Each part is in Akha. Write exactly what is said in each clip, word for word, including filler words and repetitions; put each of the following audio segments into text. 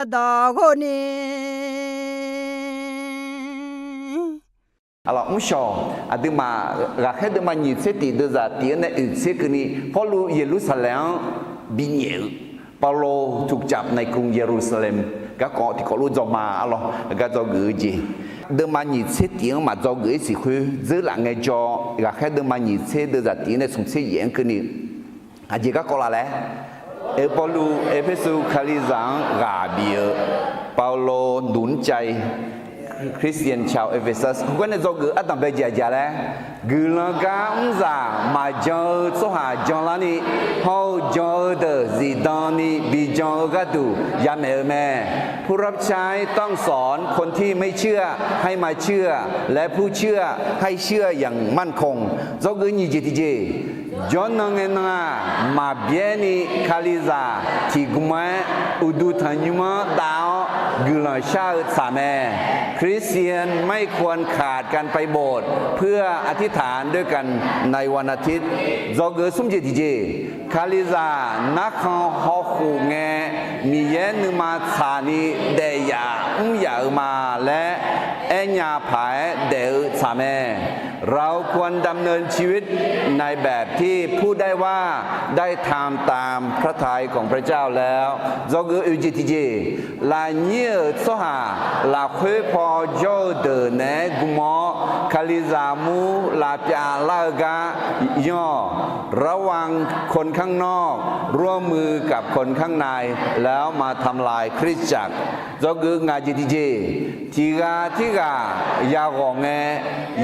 Yadaq ghawrni, arlawq, mrshawq aqduimaf ghaqkhaer deuvma nyiq tser tif deuvzaq tif-anr nae oeq tser keuvni Pawrluv Yeqlursaqlaeq-anr binyaef-eu, เปาโลถูกจับในกรุงเยรูซาเล็ม garkawv tiqkawv lof dzawr ma, arlawq, gar dzawgeuf-eu jeq. Deuvma nyiq tser tif-anr maqdzawgeuf-ir siq khoer, dzeurlaf ngaejawr, ghaqkhaer deuvma nyiq tser deuvzaq tif-anr nae smq tser yaef-anr keuvni, aqjeq garkawv laf laer, Pawrluv Erpersu Kalizaq-anr ghaq bif-eu, เปาโลหนุนใจคริสเตียนชาวเอเฟซัส heugar nae dzawgeuf ardanq bae jeq aqjeq laer, guiqlanq gar mrzaq maqjan-eu tsawrhaq janlarni, hawr-eu jan-eu deuq zifdan ni bijan-eu gharduq yamaeq-eu mae. ผู้รับใช้ต้องสอนคนที่ไม่เชื่อให้มาเชื่อ และผู้เชื่อให้เชื่ออย่างมั่นคง dzawgeuf nyiq jeq tiqjeq. Jawrnan ngae nan-aq, maqbyaer ni Kalizaq tiqgmq-aer uqduq tanqnymr-anr dav-awr guiqlanq shar-eu tsaq mae. คริสเตียนไม่ควรขาดการไปโบสถ์เพื่ออธิษฐานด้วยกันในวันอาทิตย์ dzawgeuf smr jeq tiqjeq. Kalizaq narkhan hawkhof ngae, Miqyaer nuima tsaqni daef yaf mr yaf-eu ma laer aernya paq-aer daef-eu tsaq mae. เราควรดำเนินชีวิตในแบบที่พูดได้ว่าได้ทำตามพระทัยของพระเจ้าแล้ว dzawgeuf oeq jeq tiqjeq. Lafnyir-euq tsawrhaq lafkhoer paw jawr-eu deuq naeq-aer gm-awr, Kalizaq mur lavpyav lar-eu gar yanr-awq. ระวังคนข้างนอก ร่วมมือกับคนข้างใน แล้วมาทำลายคริสตจักร dzawgeuf ngaq jeq tiqjeq. Tiq ghaq tirghaq yaghawq ngae,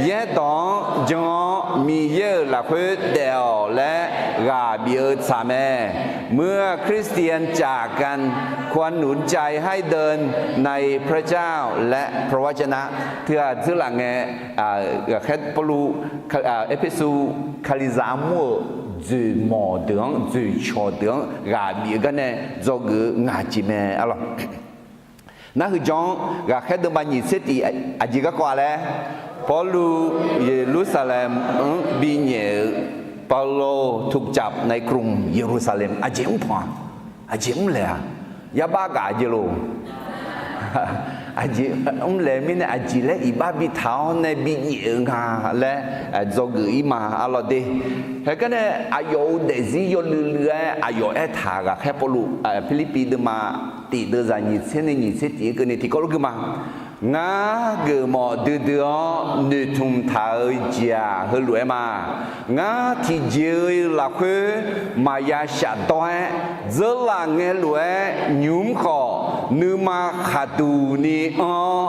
yaerdawq-anr jan-awr Miqyaer-euq lafkhoer daef-awq laer ghaq bif-eu tsaq mae. เมื่อคริสเตียนจากกัน ควรหนุนใจให้เดินในพระเจ้าและพระวจนะ teughaq dzeurlaf ngae, ghaqkhaer Pawrluv Erpersu Kalizaq armur-euq dzoeqmawq deuq-anr, dzoeqcawq deuq-anr ghaq bif-eu gar nae dzawgeuf-eu ngaq jeq mae, arlawq. Nar heujanq-anr ghaqkhaer deuvma nyiq tser tif aqjeq garkawv-a laer, Pawrluv Yeqlursaqlaeq-anr binyaef-eu, เปาโลถูกจับในกรุงเยรูซาเล็ม aqjeq mrpanq-a, aqjeq mrlaeq-a, yarbav gaq jeq lof. Aqjeq mrlaeq mirnae aqjeq laer iqbax bitaq-awr nae binyaef-eu nga laer dzawgeuf-ir ma, arlawq de. Heugar nae aqyawf-euq daefzir yawluiv luiv-aer aqyawf aertaq ghaqkhaer Pawrluv, Pirlirpiv deuvma tif deuvzaq nyiq tser nae nyiq tser tif-aer keuvni tiqkawv lof gui ma. Ngar geufmawf duidui-awr noeqtmq taq-eu jeq-aq heulof-aer ma. Ngar tiqjeq-eu lafkhoer maqya shafdawr-aer, dzeurlaf ngae lof-aer nymq mr khawf, nuima khaqduq ni anr-awr,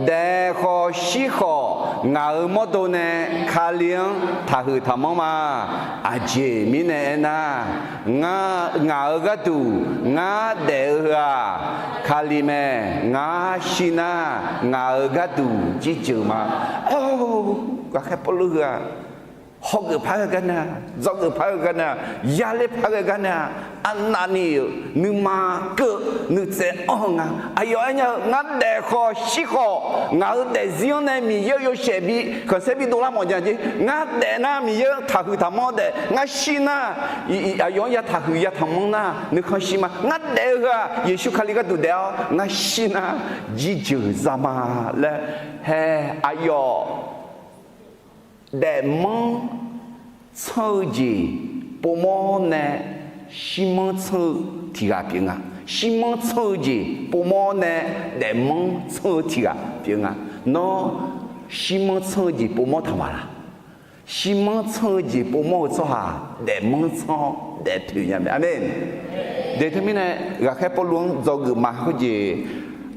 daef khawf shir khawf, ngaq-euq mawrdo nae Kali-anr taqhuiq taqmanr ma. Aqjeq mirnae aernar, ngaq-euq gharduq ngar daef-eu heu-aq, Kali mae. Ngar shir nar, ngaq-euq gharduq jirjeuq ma. Ghaqkhaer Pawrluv heu-aq, hawgeuf par ghae gar nar, dzawgeuf par ghae gar nar, yaler par ghae gar nar, arnavni-euq nuima keuv nuitsaev anr-eu nga. Aqyawf aernya-eu, ngar daef khawf shir khawf, ngaq-euq daefzir-anr nae Miqyaer-euq yawshaef bi khanqsaer bi dovlar mawf nya jeq. Ngar daef nar Miqyaer-anr taqhuiq taqmanr daef, ngar shir nar, aqyawf-anr ya taqhuiq ya taqmanr nar nuikhanr shir ma. Ngar daef-eu heu-aq Yeqsur Kali gharduq daef-awr, ngar shir nar jirjeuq za ma laer, hae, aqyawf daefmanr tsanr-eu jeq povmawr nae shirmanr tsanr-eu tiq ghaq pyeuf nga. Shirmanr tsanr-eu jeq povmawr nae daefmanr tsanr-eu tiq ghaq pyeuf nga. Nawr shirmanr tsanr-eu jeq povmawr taq ma laq? Shirmanr tsanr-eu jeq povmawr-eu tsawrhaq daefmanr tsanr-awr daef toeq nya mae. Aqmeq. Deuq teumirnae ghaqkhaer Pawrluv-anr dzawgeuf ma khoerjeq,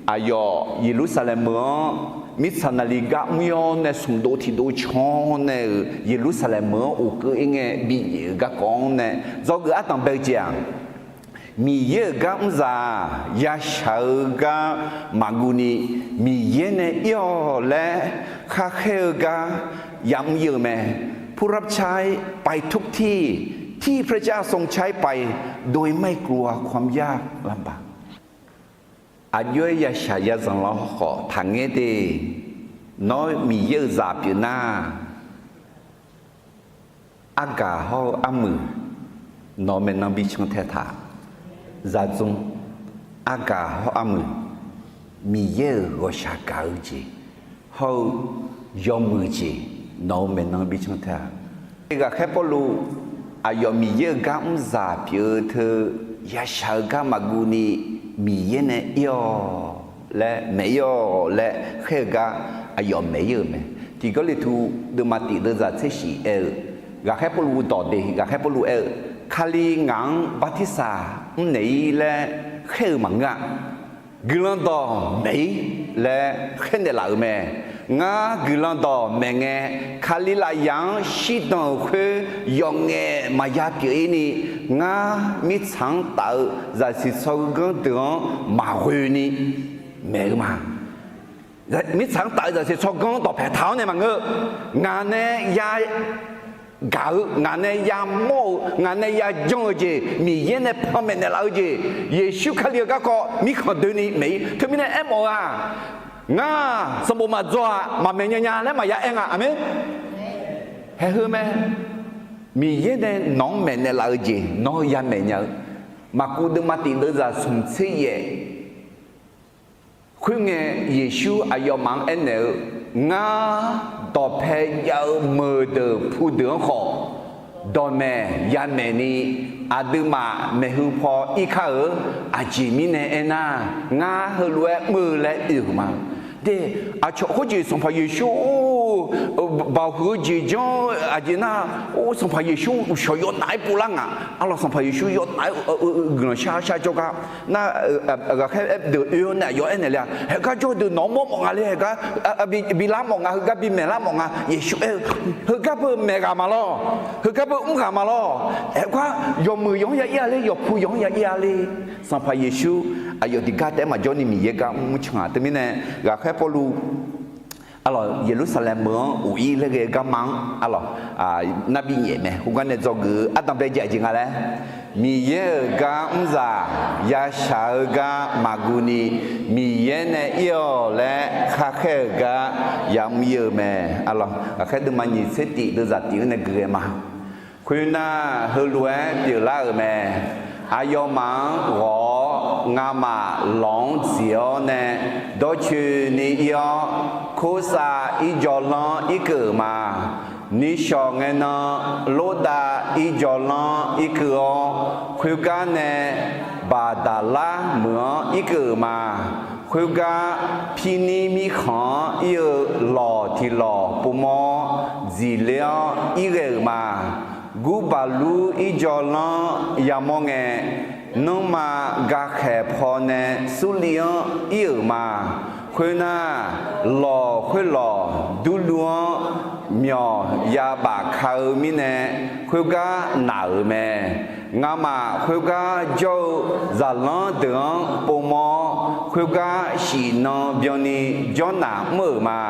aqyawf Yeqlursaqlaeq meuq-anr mirtsaq naqli gar mr-awr nae smq dov tiq dov can-awr nae-euq Yeqlursaqlaeq meuq-anr of keuv-ir ngae binyaef-euq garkawv-anr nae dzawgeuf ardanq bae-eu jeq-aq, Miqyaer-euq gar mrzaq-aq, ya shaq-eu gar maqguv ni, Miqyaer nae ir-awq laer khar khaer-eu gar yamr ir-eu mae. ผู้รับใช้ไปทุกที่ ที่พระเจ้าทรงใช้ไป โดยไม่กลัวความยากลำบาก Aqjox-aer ya shaq ya zanq lar khawf taqngaer de. Nawr Miqyaer-euq zaq pyeuf nar, argaq hawr-eu armuiq nawq-eu maeqnan bi cantae taq, zaqdzmr Argaq hawr armuiq, Miqyaer-euq ghawqshaq gaq-eu jeq hawr-eu yawmuiq jeq nawq-euq maeqnan bi can taq-a. Ghaqkhaer Pawrluv aqyawf Miqyaer-euq gar mrzaq pyeuf-eu teu yashaq-eu gar maqguv ni Miqyaer nae ir-awq laer maeq ir-awq laer khaer-eu gar aqyawf maeq ir-euq mae. Tiq Gawrliqtu deuvma tiq deuvzaq tser shif aer-eu, ghaqkhaer Pawrluv dawq de, ghaqkhaer Pawrluv aer-eu, Kali ngaq-anr bartirsaq mrnaeq ir laer khaer-eu maqngeur-a. Guiqlanq dawq maeq ir laer khaer naeqlaf-euq mae. Ngar guiqlanq dawq maeq ngae, Kalizaq zaq-anr shirdan-euq khoer yawqngaef maqya pyeuf ir ni, ngar mirtsaq-anr taf-eu zaqsiq tsawrganr deuq-anr maqghoe ni maeq-eu ma. Mirtsaq-anr taf-eu zaqsiq tsawrganr dawqpae taq-awr nae maqngeur. Ngaq nae ya gaq-eu, ngaq nae yamawr-eu, ngaq nae yajanr-eu jeq, Miqyaer nae panmaeq naeqlaf-eu jeq, Yeqsur Kali-euq garkawv mirkhanq doeni maeq ir. Teumirnae aermawf-eu-aq, ngar sanqbof maqdzaw-aq maqmaeq nya nya laer maqya aer nga. Aqmeq. Haeq heu mae. Miqyaer nae nawq-anr maeqnaeq laf-eu jeq nawr yamaeq nya-eu. Maqkuv deuvma tiq deuvzaq smq tser yaef. Khoerngae, Yeqsur aqyawfmaf-anr aernaeq-eu, Ngar dawqpae jav-eu meuqdeuq pudeuq-anr khawf, dawqmaeq yamaeq ni aqduimaf maeqhu paw ir kar-eu. Aqjeq mirnae aernar, ngar heulof-aer mr-eu laer oe-euq ma. De, aqcawq khoerjeq Sanqpaq Yeqsur-or, baoq huiq-eu jeq janr-eu aqjeq nar, or, Sanqpaq Yeqsur uqshawq yawnaf-aer povlar ngaq. Arlawq, Sanqpaq Yeqsur yawnaf-aer guiqlanq shar shar jawrgar nar, ghaqkhaer deuq oe-awr nae aqyawf aernaeq le-a, Haeqgar jawr deuq nawq-anr mawr mawf nga le, haeqgar bilar mawf nga, heugar bimaeq lar mawf nga. Yeqsur aer-eu, Heugar beu maeq ghaq ma lawr, heugar beu mr ghaq ma lawr. Haeqgar yawmuiq yawq-anr ya ir-a le, yawqpu yawq-anr ya ir-a le. Sanqpaq Yeqsur aqyawf tiqgar taef-aer maqjawr ni Miqyaer gar mr can-aq. Teumirnae ghaqkhaer Pawrluv, arlawq, Yeqlursaqlaeq meuq-anr uq ir laer ghae-eu garma-anr arlawq, narbi nyaef mae. Khoergar nae dzawgeuf-eu ardanqbae jav jeq nga laer, Miqyaer-euq gar mrzaq yashaq-eu gar maqguv ni Miqyaer nae ir-awq laer khakhaer-euq gar yamr ir-eu mae. Arlawq, ghaqkhaer deuvma nyiq tser tif deuvzaq tif-anr nae gui ghae ma. Khoernar, heulof-aer pyeuflar-euq mae. Aqyawfmaf-anr ghawq-awr, ngamaf lawq-anr dziq-awr nae dawrcoeni ir-awr, Korsav irjawvlanr irkeuv-euq ma. Nishawq ngae nan, Lordav irjawvlanr irkeuv-awr, khoergar nae Baqdaqlar meuq-anr irkeuv-euq ma. Khoergar Pirnir mirkhanq-anr ir-eu lawq tiq lawq povmawr-awr, dziqler-awr irghae-euq ma. Gurbaqlur irjawvlanr yamawr ngae, nanrma gakhaeq pawnae Surliv-anr ir-euq ma. Khoernar, lawq khoerlawq durluv-anr myawq yabaf ka-eu mirnae, khoergar naq-euq mae. Ngamaf khoergar jawr-eu zaqlanr deuq-anr povmawr-awr, khoergar shif nan byanni jawrnaq mr-euq ma.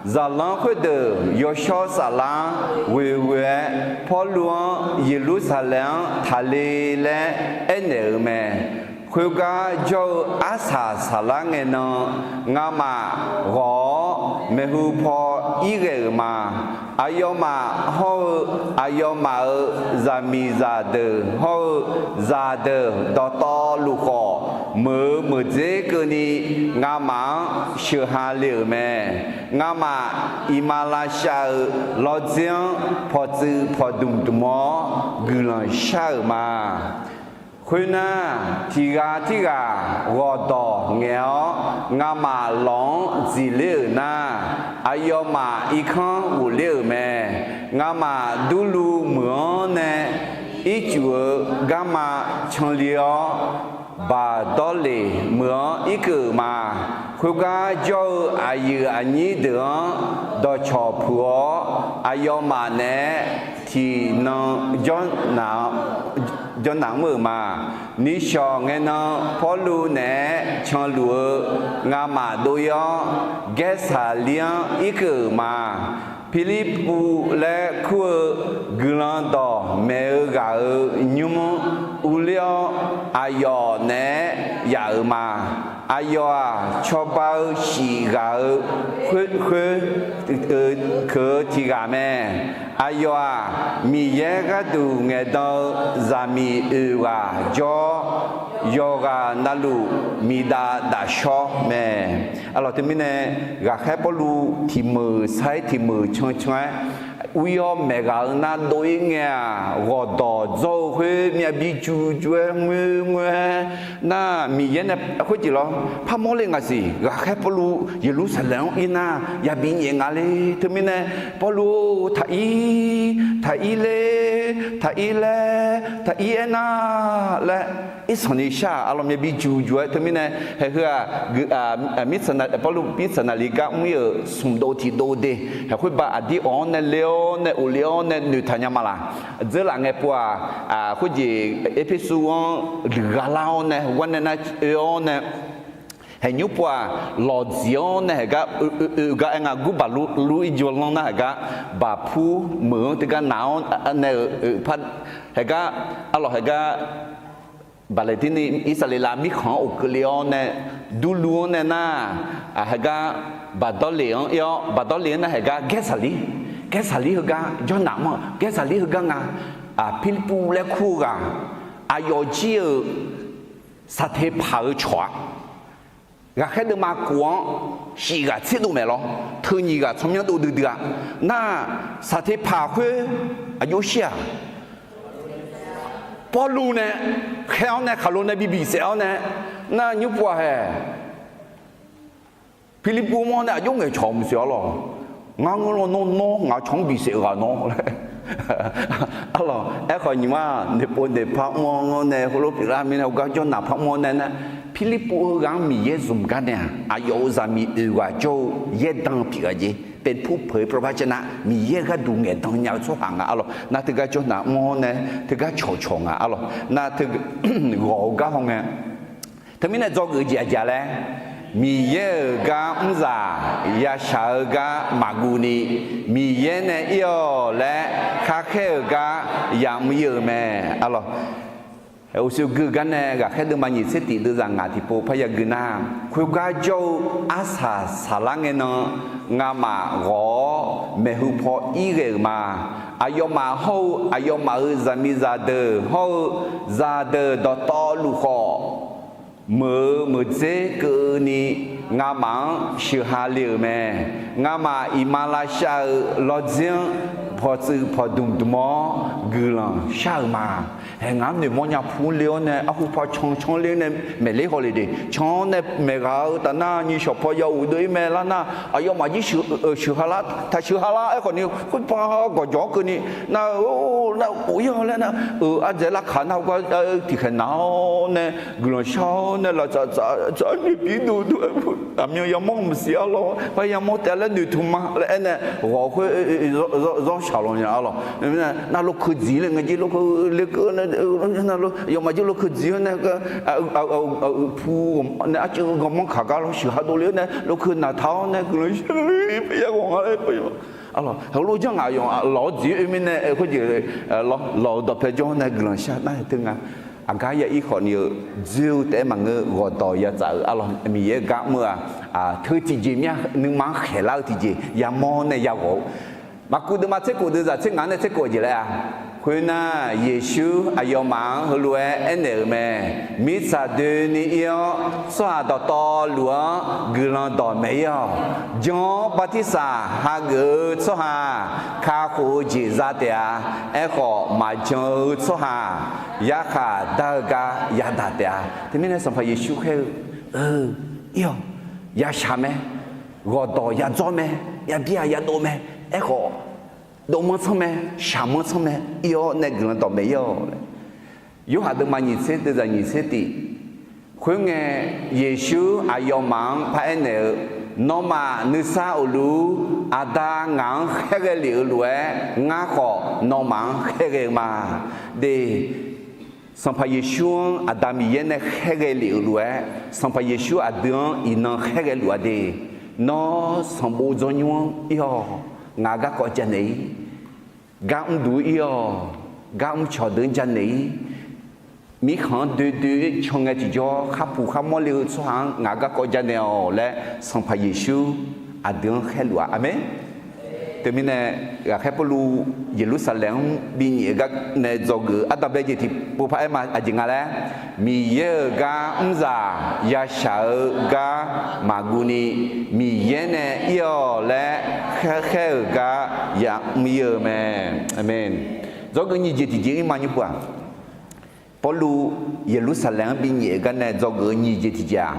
Zaqlanr khoerdeuq yawshawr saflar-anr ghoeghoe-aer, Pawrluv-anr Yeqlursaqlaeq-anr taqle laer aernaeq-euq mae. Khoergar jawr-eu arsaq saflar ngae nan, ngamaf ghawq-awr maeqhu paw irghae-euq ma. Aqyawfmaf hawr-eu, aqyawfmaf-euq zaqmiqzaq deuq hawr-eu zaqdeuq dawqtawvluf khawf, meuq-eu meuqdzer keuvni ngamaf-anr sheuqha le-euq mae. Ngamaf iqmalavshav-euq lawrdzer-anr pawqtsuif pawqdmq dmq-awr guiqlanq shar-euq ma. Khoernar, tiq ghaq tirghaq ghawqdawq ngaeq-awr, ngamaf lawq-anr dziqler-euq nar, aqyawfmaf irkanr ghofler-euq mae. Ngamaf durluv meuq-anr nae ircuf-eu garma canle-awr, Baqdawrleq meuq-anr irkeuv-euq ma. Khoergar jawr-eu aqyuif aqnyir deuq-anr dawqcawq puq-awr, aqyawfmaf naeq-aer tiqnan jawrnaq mr-euq ma. Nishawq ngae nan Pawrluv naeq-aer canluf-eu ngamaf dov-ir-awr, Gaersaqlir-anr irkeuv-euq ma. Pirlirpuv laer kur-eu guiqlanq dawq maeq-eu ghaq-euq nymr-anr urler-awr, aqyawf naeq-aer yaf-euq ma. Aqyawf-aq, cawba-eu shif ghaq-euq khoer keuq-eu tiq ghaq mae. Aqyawf-aq, Miqyaer gharduq ngaeqdan-eu zaqmiq oeq ghaq jawr-awr, yawqghaq navluf miqdav dafshawr mae. Arlawq, teumirnae ghaqkhaer Pawrluv tiq meuq sar-aer tiq meuq cancan-aer uryawr maeqghaq-eu nar dov-ir ngae-aq, ghawqdawq dzawr-eu khoer myavbi jujuv-aer ngoerngoer-aer nar, Miqyaer nae khoerjeq lawr parmawr le ngaq siq. Ghaqkhaer Pawrluv Yeqlursaqlaeq-anr ir nar yabi nyaef nga le. Teumirnae Pawrluv-or, taqir, taqir ler, taqir laer, taqir aernar laer irsanq ni shar-aq, arlawq, myavbi jujuv-aer. Teumirnae haeq heu-aq, Pawrluv mirtsaq naqli gar mr-ir-euq smq dov tiq dov de, haeq khoerbav aqdir awq-anr nae ler-awr nae of ler-awr nae noeqtaq nya ma laq. Dzeurlaf ngae pov-aq, khoerjeq Erpersu-anr luiqgha lar-awr nae, gar nae nar oe-awr nae, haeq nymr pov-aq, lawqdziq-awr nae haeq gar oe, oe, oe gar aer nga, gurbaq lur, lur irjawr lanr nar haeq gar baqpur meuq-anr teugar naq-awr nae-euq par, haeq gar, arlawq, haeq gar baqlaqdir ni Irsaqleqlav mirkhanq-anr of keuvle-awr nae, durlur-anr nae nar, haeq gar baqdawrleq-anr ir-awr, baqdawrleq-anr nar haeq gar Gaersaqlir, Gaersaqlir heugar jawrnaq mr-eu, Gaersaqlir heugar nga. Pirlirpuv laer kur-eu ghaq, aqyawf jir-euq Saqteqpaq-euq cawq-a. Ghaqkhaer deuvma kof-anr shif ghaq tserdov maeq lawr, teu nyiq ghaq tsawrmyanr dov duidui-a. Nar, Saqteqpaq khoer aqjox shir-aq, Pawrluv nae khaer-awr nae khaqlo nae bi bisaef-awr nae, nar nymr pov-aq haeq, Pirlirpuv mawr nae aqjox ngaeqcawq maqsiq arlawq. Ngar ngeur lawnmr nawr ngaq-eu cawq-anr bisaef ghaq nawr laer. Arlawq, aerkhawf nyiq mar noeqpov noeqpar mr-awr nae heulof pyeuflar mirnae heugar jawrnaq par mr-awr nae nar, Pirlirpuv heughaq-anr Miqyaer zmq gar nae-aq, aqyawf-euq zaqmiq oeq ghaq jawr-eu yaerdan pyeuf-a jeq, เป็นผู้เผยพระวจนะ Miqyaer gharduq ngaeqdan nya-eu tsawrhaq nga arlawq. Nar teugar jawrnaq mr-awr nae teugar cawqcawq nga arlawq. Nar teu ghawq-eu gar hawngae, teumirnae dzawgeuf jeq aqjeq laer, Miqyaer-euq gar mrzaq yashaq-eu gar maqguv ni, Miqyaer nae ir-awq laer khar khaer-euq gar yamr ir-euq mae. Arlawq, uqshoe gui-eu gar nae ghaqkhaer deuvma nyiq tser tif deuvzaq ngaq tiqpov parya gui nar, khoergar jawr-eu arsaq saqlar ngae nan, ngamaf ghawq-awr maeqhu paw ir ghae-euq ma. Aqyawfmaf hawr-eu aqyawfmaf-euq zaqmiqzaq deuq hawr-eu zaqdeuq dawqtawvluf khawf, meuq-eu meuqdzer keuvni ngamaf-anr sheuqha le-euq mae. Ngamaf iqmalavshav-euq lawrdzir-anr pawqtsuif pawqdmq dmq-awr guiqlanq shar-euq ma. Haeq, ngaq-anr noeqmawr nya pu le-awr nae, arhu paw cancan ler nae maeqler haw le de. Can-awr nae maeqghaq-eu taf nar, nyiq shawq paw ya uq dov-ir mae lar nar, aqyawfmaf jir sheuqha lar, taq sheuqha lar. Aerkhawf ni khoerpaw gawqjawq-anr keuvni nar, nar of ir-awq laer nar, euq ardzaeq lavkaq nar heugar tiqkhaeq naq-awr nae guiqlanq shar-awr nae laftsaf tsaf tsaf-aer noeqbir dov dov-aer, aqmyan yamawr maqsiq arlawq, par yamawr taef laer noeqtmq ma laer aernae, ghawq khoer zawr shaq law nya arlawq. Nar lokeuv dziq laer ngae jir lokeuv lekeuv, yawfmaf jir lokeuv dziq-awr nae, pu nae arcuiv ganqmanr kaq gar lawr sheuqha dovle-awr nae lokeuv naqtaq-awr nae guiqlanq shar-eu par ya ghawq nga laer, heulof janr ngaq yawf lawq-awr dziq-aer oe mirnae khoerjeq lawq-eu dawqpae jawr-awr nae guiqlanq shar nar teu nga. Aqgar ya ir khawf ni-eu dzoer-eu taef-aer maqngeur, ghawqdawq ya tsaf-eu arlawq, Miqyaer gar mr-eu-aq, teu tiqjeq mir-a, nuima-anr khaeqlar-eu tiqjeq yamawr nae ya ghawq-eu. Maqkuv deuvma tser khof deuvzaq tser ngaq-anr nae tser khof jeq laer-a. Khoernar, Yeqsur aqyawfmaf-anr heulof-aer aernaeq-euq mae. Mirtsaq doeni ir-awr, tsawrhaq dawqtawvluf-anr guiqlanq dawq maeq-ir-awq. Jan-awr bartirsaq hageuf-eu tsawrhaq kakhof-eu jeq za taef-a. Aerkhawf, maqjan-eu tsawrhaq yarkhaq dar-eu gar yadaq taef-a. Teumirnae Sanqpaq Yeqsur khaer-eu, ir-awq, yashaq mae, ghawqdawq yadzawr mae, yabi-aq yadov mae. Aerkhawf, dovmanr tsanr mae, shaqmanr tsanr mae, ir-awr nae guiqlanq dawq maeq-ir-awq. Yorhaq deuvma nyiq tser deuvzaq nyiq tser tif. Khoerngae, Yeqsur aqyawfmaf-anr paraer naeq-eu, Nawmaf nuisar uqlur Aqda ngaq-anr khaerghae lef-eu lof-aer, ngar khawf nawmaf-anr khaerghae-eu ma. De, Sanqpaq Yeqsur-anr Aqda Miqyaer nae khaerghae lef-euq lof-aer, Sanqpaq Yeqsur aqdui-anr iqnan khaerghae luf-a de. Nawr sanqbof dzawrnymr-anr ir-awq. Ngaq garkawv janaeq-ir. Gar mrduq-ir ir-awq. Gar mrcawq deuq-anr janaeq-ir. Mirkhanq-anr doe doe-aer can ngae tiqjawr, kharpuq kharmawr le-eu tsawrhaq-anr ngaq garkawv janaeq-awq laer, Sanqpaq Yeqsur aqdui-anr khaerluf-a. Aqmeq. Teumirnae, ghaqkhaer Pawrluv Yeqlursaqlaeq-anr binyaef-eu gar nae dzawgeuf-eu ardanqbae jeq tiqpov paraer ma. Aqjeq nga laer, Miqyaer-euq gar mrzaq yashaq-eu gar maqguv ni, Miqyaer nae ir-awq laer khaerkhaer-euq gar yamr ir-eu mae. Aqmeq. Dzawgeuf nyiq jeq tiqjeq-ir ma nymrpov-aq, Pawrluv Yeqlursaqlaeq-anr binyaef-eu gar nae dzawgeuf-eu nyiq jeq tiqjeq-aq,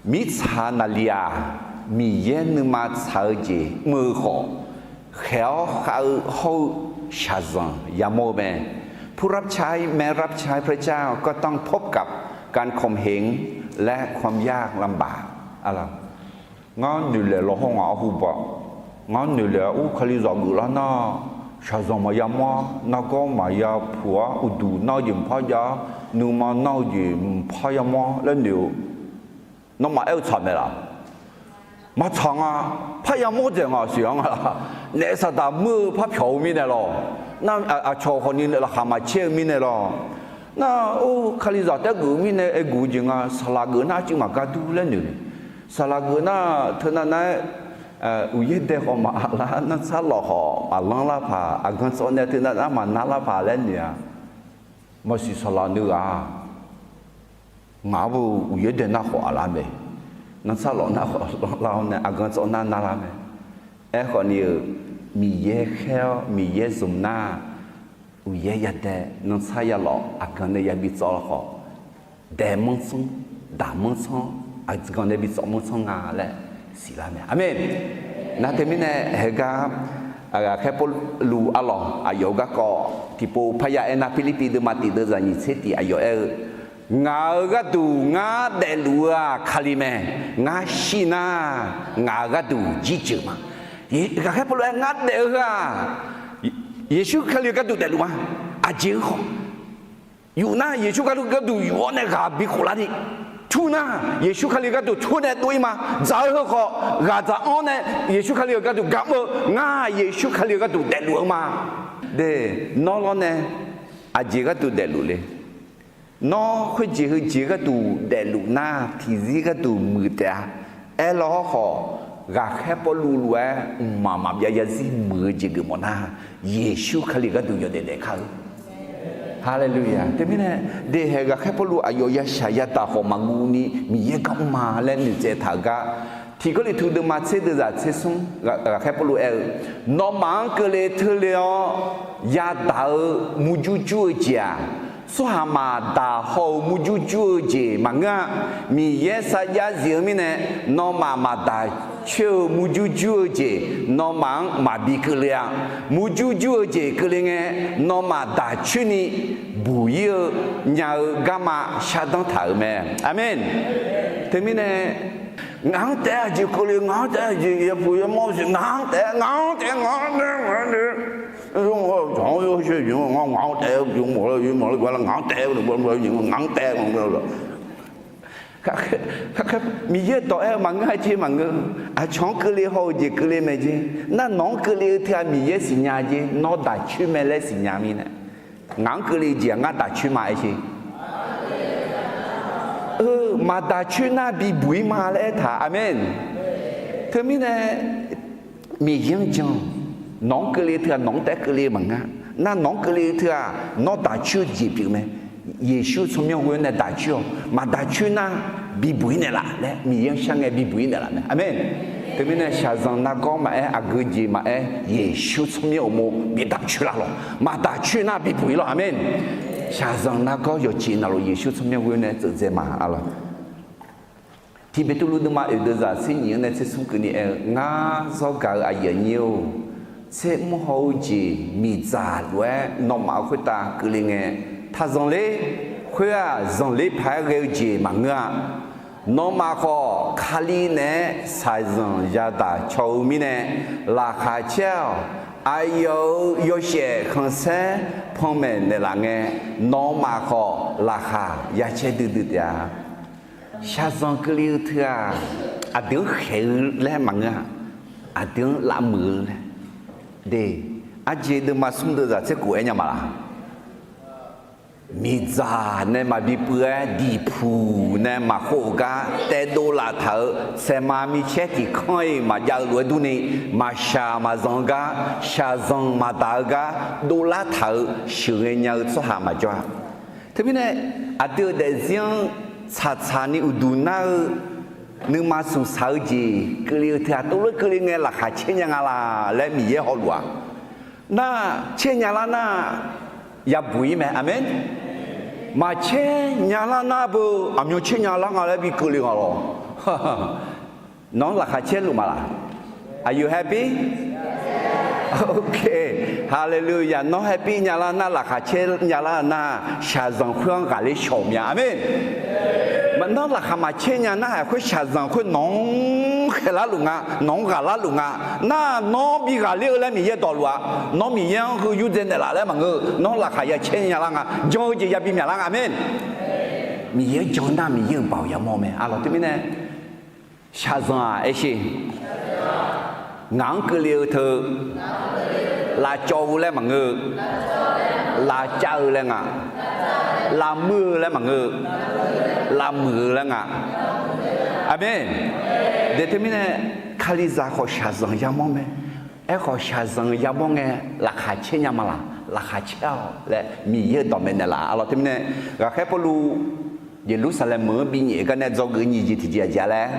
mirtsaq naqliq-aq, Miqyaer nuima tsaq-eu jeq mr-eu khawf, khaeq-awr khav-eu hawr-eu shaqzanq yamawr-eu mae. ผู้รับใช้ แม้รับใช้พระเจ้า ก็ต้องพบกับการข่มเหง และความยากลำบาก Ngar noeqlaeq law hawr ngaq-anr hu baq. Ngar noeqlaeq-awr ur Kalizaq geuflar nar, shaqzanq maqya mawr-ar, nargawr maqya puq-ar, uqduq nar-eu jeq mqpar jav-ar, nuima nar-eu jeq mqpar yamawr-ar laer noeq-eu, nawmaf aer-eu tsaq mae laf? Maqtsaq nga. Parya mawr dzaeq ngaq siq-anr nga laf? Naef saqdaq muir-eu par pyawq-eu mirnae lawq. Nar aqcawq khawfni laqkhaq maqcaer-eu mirnae lawq. Nar or Kalizaq taef geuf-eu mirnae aerguf-eu jeq nga, saqlaq geuf nar arcuiv maqgar dur laer noeq. Saqlaq geuf nar teunav nav-aer uqyaer dae khawf maqlar, nartsar lawq khawf maqlanr lar paq, aqgan tsawv nae teunav nav maqnar lar paq laer noeq-a. Maqsiq saqlaq nuighaq-aq, ngaq-anr bu uqyaer dae nar khawf aqlar mae. Nartsar lawq nar khawf lanr lar-awr nae aqgan tsawv nar narlar mae. Aerkhawfni-euq, Miqyaer khaer-awr Miqyaer zmq nar, uqyaer yadae nartsar yalawf aqgan nae yabi tsawv-awr khawf, daemanr tsanr, daqmanr tsanr, aqgan nae bi tsawv manr tsanr nga laer siqlar mae. Aqmeq. Nar teumirnae heugar ghaqkhaer Pawrluv arlawq aqyawf-eu garkawv tiqpov parya aernar, Pirlirpiv deuvma tiq deuvzaq nyiq tser tiq aqyawf aer-eu, Ngaq-euq gharduq ngar daefluf-eu-aq Kali mae. Ngar shir nar, ngaq-euq gharduq jirjeuq ma. Ghaqkhaer Pawrluv aer ngar daef-eu heu-aq, Yeqsur Kali-eu gharduq daefluf ma. Aqjeq-eu khawf, yuf nar Yeqsur Kali-eu gharduq yuf-awr nae ghaq bi khoflar ni, tur nar Yeqsur Kali-eu gharduq tur nae dov-ir ma. Dzaq-eu heu khawf ghaq dzaq-anr nae Yeqsur Kali-euq gharduq gar mr-eu, ngar Yeqsur Kali-euq gharduq daefluf-eu ma. De, nawr lawr nae aqjeq gharduq daefluf le? Nawr khoerjeq heujeq gharduq daefluf nar tiqzir gharduq muiq taef-a. Aerlaw-awr khawf, ghaqkhaer Pawrluv lof-aer mqmaq maqbyav yarzir muiq-eu jeq geufmawf nar, Yeqsur Kali gharduq yawdaef daef kar-eu. Haleluya. Teumirnae, dehaeq ghaqkhaer Pawrluv aqyawf yashaq yadaq khawf maqguv ni Miqyaer gar mr ma laer noeqtsaev taq-euq gar, Tiq Gawrliqtu deuvma tser deuvzaq tser smr ghaqkhaer Pawrluv aer-eu, Nawmaf-anr keuvle teule-awr yadaq-eu murjur jur-eu jeq-aq, tsawrhaq maqdaq haw-eu murjur jur-eu jeq maqngeur-a. Miqyaer sarjax zif-eu mirnae, nawmaf maqdaq coer-eu murjur jur-eu jeq nawmaf-anr maqbi keuvle-a. Murjur jur-eu jeq keuvle ngae, nawmaf daq coer ni buq-ir-eu nya-eu garma shardanr taq-euq mae. Aqmeq. Teumirnae, ngaq-anr taef-aer aqjeq keuvle, ngaq-anr taef-aer aqjeq yapuq yamawr siq, ngaq-anr taef-aer, ngaq-anr taef-aer, ngaq-anr taef-aer, ngaq-anr taef-aer, ngaq-anr taef-aer, ngaq-anr taef-aer, Miqyaer dawq aer-eu maqngeur-a jeq maqngeur. Aqcawq-anr keuvle haw-eu jeq keuvle mae jeq. Nar nawq-anr keuvle-eu teu-aq Miqyaer siqnya jeq, nawr daq coer mae laer siqnya mirnae. Ngaq-anr keuvle jeq-aq ngar daq coer ma aer jeq. Maqdaq coer nar bibuq-ir ma laer aertaq. Aqmeq. Teumirnae Miqyaer-anr jan-awq. Nawq-anr keuvle teu-aq nawq-anr taef-aer keuvle maqngeur. Nar nawq-anr keuvle teu-aq nawr daq coer-eu jeq pyeuf mae. Yeqsur tsawrmyanr ghoe-awr nae daq coer-awq. Maqdaq coer nar bibuq-ir naeqlaf laer Miqyaer-anr shar ngae bibuq-ir naeqlaf mae. Aqmeq. Teumirnae shaqzanq nargawr maqaer, aqgeu jeq maqaer, Yeqsur tsawrmyanr uqmov bidaq coer lar lawq. Maqdaq coer nar bibuq-ir lawq. Aqmeq. Shaqzanq nargawr yawqjeq navluf Yeqsur tsawrmyanr ghoe-awr nae tseufdzae ma-a lawq. Tiq Beqtuvluv deuvma oeq deuvzaq tser nyiq-anr nae tser smr keuvni aer-eu, Ngar zawr gaq-eu aqyuif aqnyir-or, tser mr haw-eu jeq miqdzaq lof-aer nawmaf-euq khoertav keuvle ngae, taq zanqler. Khoer-aq, zanqler paq-aer ghae-eu jeq maqngeur-a. Nawmaf khawf Kali naeq-aer shaqzanq yadaq caw-eu mirnae, laqkhaq caer-awq. Aqyawf-euq yawshaef khanqsaer panmaeq naeqlaf ngae, nawmaf khawf laqkhaq ya caer duidui taef-a. Shaqzanq keuvle-eu teu-aq, aqdui-anr khaeq-eu laer maqngeur-a. Aqdui-anr lavmuiq-eu laer. De, arjeq deuvma smr deuvzaq tser khof aer nya ma laq? miqdzaq nae maqbi puiv-aer, diqpuq nae maqkhov-euq gar taev dovlaf taq-euq, saeqma micaer tiq kanr-iq maqjav-eu lof-aer durni, maqshaq maqzanq-eu gar, shaqzanq maqdaq-eu gar dovlar taq-euq sheuqghae nya-eu tsawrhaq maqjawr-a. Teumirnae, aqdui-euq daefzir-anr tsaqtsaq ni uqduq nar-eu, nuima smqsaq-eu jeq keuvle-eu teu-aq, tov lof keuvle ngae laqkhaq caer nya nga laq laer Miqyaer hawluf-aq. Nar, caer nya lar nar, yabuq-ir mae. Aqmeq. Maqcaer nya lar nar beu, aqmyan caer nya lar nga laer bi keuvle nga lawr. Nawq-anr laqkhaq caer luf ma laq? Are you happy? Okay. Haleluya. Nawr happy nya lar nar, laqkhaq caer nya lar nar, shaqzanq khoer-anr ghaqler shawq mya. Aqmeq. Nawr laqkhaq maqcaer nya nar, haiq khoer shaqzanq khoer nawq-anr khaeqlar luf nga, nawq-anr ghaqlar luf nga. Nar, nawr bi ghaqler-eu laer Miqyaer dawqluf-a. Nawr Miqyaer-anr heu yurdzae naeqlaf laer maqngeur-eu, nawr laqkhaq ya caer nya lar nga. Jan-eu jeq yabi myaqlar nga. Aqmeq. Miqyaer jan nar, Miqyaer-euq baoq yamawr mae. Aqlawq teumirnae, shaqzanq-aq aershe, ngaq-anr keuvle-eu teu lavcawv-eu laer maqngeur-eu, lavcav-eu laer nga, lavmuiv-eu laer maqngeur-eu, lavmuiq-eu laer nga. Aqmeq. Daeq teumirnae, Kalizaq khawf shaqzanq yamawr mae. Aerkhawf, shaqzanq yamawr ngae, laqkhaq caer nya ma laq? Laqkhaq caer-awq laer Miqyaer-euq dawqmaeq naeqlaf. Aqlawq teumirnae, ghaqkhaer Pawrluv Yeqlursaqlaeq meuq-anr binyaef gar nae dzawgeuf nyiq jeq tiqjeq aqjeq-a laer,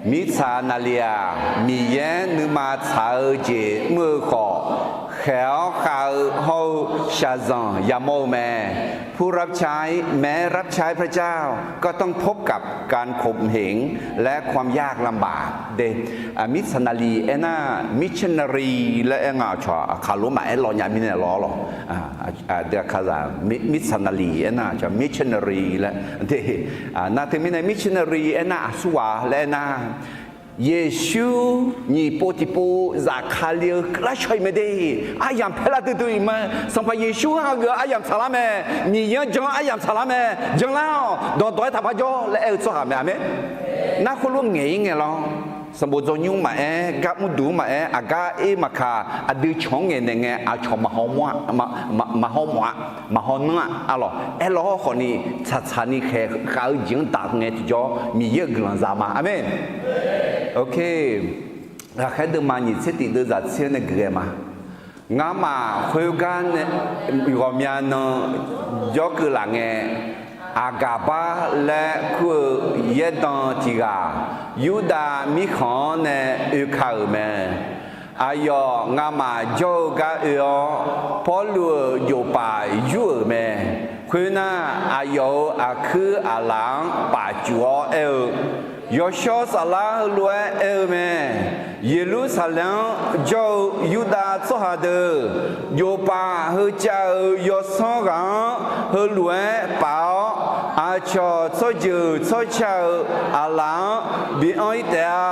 mirtsaq naqliq-aq, Miqyaer nuima tsaq-eu jeq mr-eu khawf, khaeq-awr khav-eu hawr-eu shaqzanq yamawr-eu mae. ผู้รับใช้ แม้รับใช้พระเจ้า ก็ต้องพบกับการข่มเหง และความยากลำบาก de. Mirtsaq naqliq aernar, missionary laer aer nga. Aqkaq lor maqaer lawnya mirnae lawr lawq. Deuq aqkaqzaq mirtsaq naqliq aernar, missionary laer de. Nar teumirnae missionary aernar aqsurghaq laer aernar, Yeqsur nyiq pov tiqpov zafkale-eu keuvlar shaw-iq mae de. Aryamq paerlar duidui-iq mae. Sanqpaq Yeqsur-anr hageuf-eu aryamq tsaqlar mae. Miqyaer-anr jan-eu aryamq tsaqlar mae. Janlar-awq. Dawqdawq-aer taqpar jawr laer aer-eu tsawrhaq mae. Aqmeq. Nar khoerlof ngaeq-ir ngae lawr, sanqbof dzawnymr maqaer, gar mrduq-anr maqaer, aqgar ir maqkaq, aqdui cawq-anr ngaeqnaeq ngae aqcawq maqhaw mawf-a, maqhaw nanr-a. Aqlawq aerlawr hawrkhawf ni, tsaqtsaq ni khaeq khav-eu jeq-anr daq ngae tiqjawr Miqyaer-euq guiqlanq za ma. Aqmeq. Ghaqkhaer deuvma nyiq tser tiq deuvzaq tser-anr nae guiqghae ma. Ngamaf khoergar nae ghawqmya nan jawrkeuv laf ngae, Aqgaqbar laer kur-eu yaerdan tiq ghaq, Yurdav mirkhanq-anr nae oeka-euq mae. Aqyawf ngamaf jawr-eu gar oe-awr, Pawrluv-euq jofpaf yur-euq mae. Khoernar, aqyawf-euq aqkuir aqlaf-anr pafcuf-awr aer-eu, Yawshawr Saflar heulof-aer aer-eu mae. Yeqlursaqlaeq-anr jawr-eu Yurdav tsawrhaq deuq, jofpaf heucav-euq yawsanr ghaq-anr heulof-aer paf-awr, aqcawq tsawrjeuq tsawrca-euq aqlaf-anr bi anr-ir taef-a.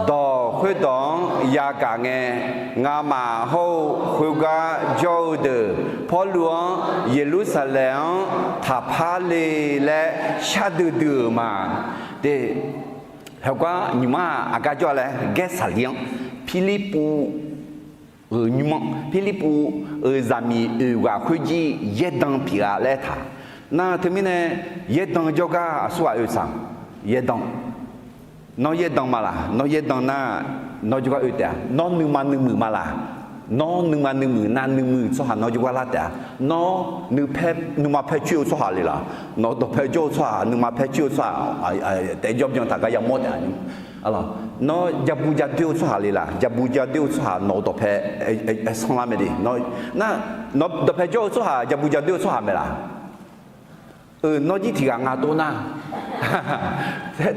Dawq khoerdawq-anr yagaq ngae, ngamaf hawr-eu khoergar jawr-eu deuq Pawrluv-anr Yeqlursaqlaeq-anr taqpar le laer shardui dui-euq ma. Te, heugar nymq-mr-aq aqgar jawr-a laer, Gaersaqli-anr, Pirlirpuv-euq nymr-anr, Pirlirpuv-euq zaqmiq oeq ghaq khoerjir yaerdan pyeuf-a laer aertaq. Nar teumirnae, yaerdan jawrgar aqsurghaq oe tsaq. Yaerdan. Nawr yaerdan ma laq? Nawr yaerdan nar, nawr jawrgar oe taef-a. Nawr nuima nuimuiq ma laq? Nawr nuima nuimuiq nar, nuimuiq tsawrhaq nawr jawrgar lar taef-a. Nawr nuipaer, nuima paer coer-eu tsawrhaq le laq? Nawq-eu dawqpae jawr-eu tsawrhaq, nuima paer coer-eu tsawrhaq, taef jawr byan taq gar yamawr taef-a. Nawr jabu jadoer-eu tsawrhaq le laq? Jabu jadoer-eu tsawrhaq nawq-eu dawqpae sanrlar mae de. Nar, nawq-eu dawqpae jawr-eu tsawrhaq jabu jadoer-eu tsawrhaq mae laq? Nawr jir tiq ghaq nga dov nar,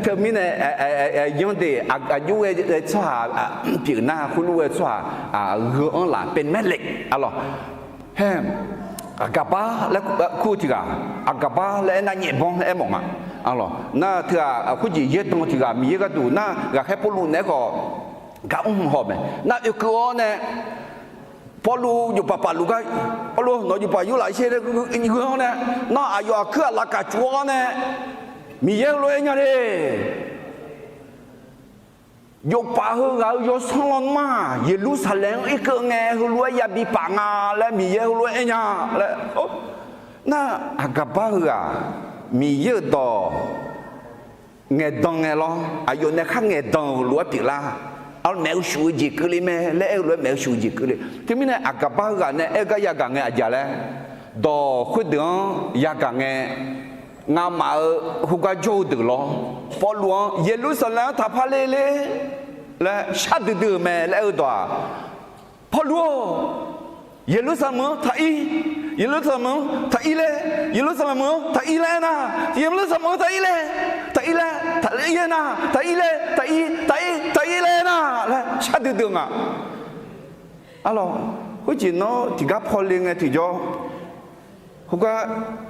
teumirnae, yanr de, aqjox ghae tsawrhaq pyeuf nar, khoerlof ghae tsawrhaq gheu-anr laf paeqmaer le. Aqlawq, haer, Aqgaqbar laer kur tiq ghaq, Aqgaqbar laer aernar nyaefbanr aermawf nga. Aqlawq nar teughaq khoerjeq yaerdan tiq ghaq Miqyaer gharduq nar ghaqkhaer Pawrluv naeq-aer khawf gar mr haw mae. Nar oekeuv-awr nae Pawrluv jofpaf paf luf gar, Pawrluv nawq-eu jofpaf yur laf sher laer gheu-anr nae, nar aqyawf aqkuir aqlaf kaq cuf-awr nae, Miqyaer heulof-aer aer nya le. Jofpaf heughaq-euq yawsanr lawnmr-aq, Yeqlursaqlaeq-anr irkeuv ngae heulof-aer yabi paf nga laer Miqyaer heulof-aer aer nya laer. Nar, aqgaqbar heughaq Miqyaer-euq dawq ngaeqdan ngae lawr, aqyawf nae khar ngaeqdan-euq lof-aer pyeuflar. Arlawr, maef-eu shuf-eu jeq keuvle mae laer aer-eu lof-aer maef-eu shuf-eu jeq keuvle. Teumirnae aqgaqbar heughaq nae aer-eu gar yagaq ngae aqjeq laer, dawq khoerdeuq-anr yagaq ngae, ngamaf-euq khoergar jawr-eu deuq lawr, Pawrluv-anr Yeqlursaqlaeq-anr taqpar le le laer shar duidui-euq mae laer aer-eu dawq-aq, Pawrluv-or, Yeqlursaqlaeq-anr taq ir, Yeqlursaqlaeq-anr taq ir laer, Yeqlursaqlaeq-anr taq ir laer aernar, Yeqlursaqlaeq-anr taq ir laer, taq ir laer, taq ir aernar, taq ir laer, taq ir, taq ir, taq ir laer aernar laer shar duidui-eu nga. Arlawr, khoerjeq nawr tiqgar paw le ngae tiqjawr, khoergar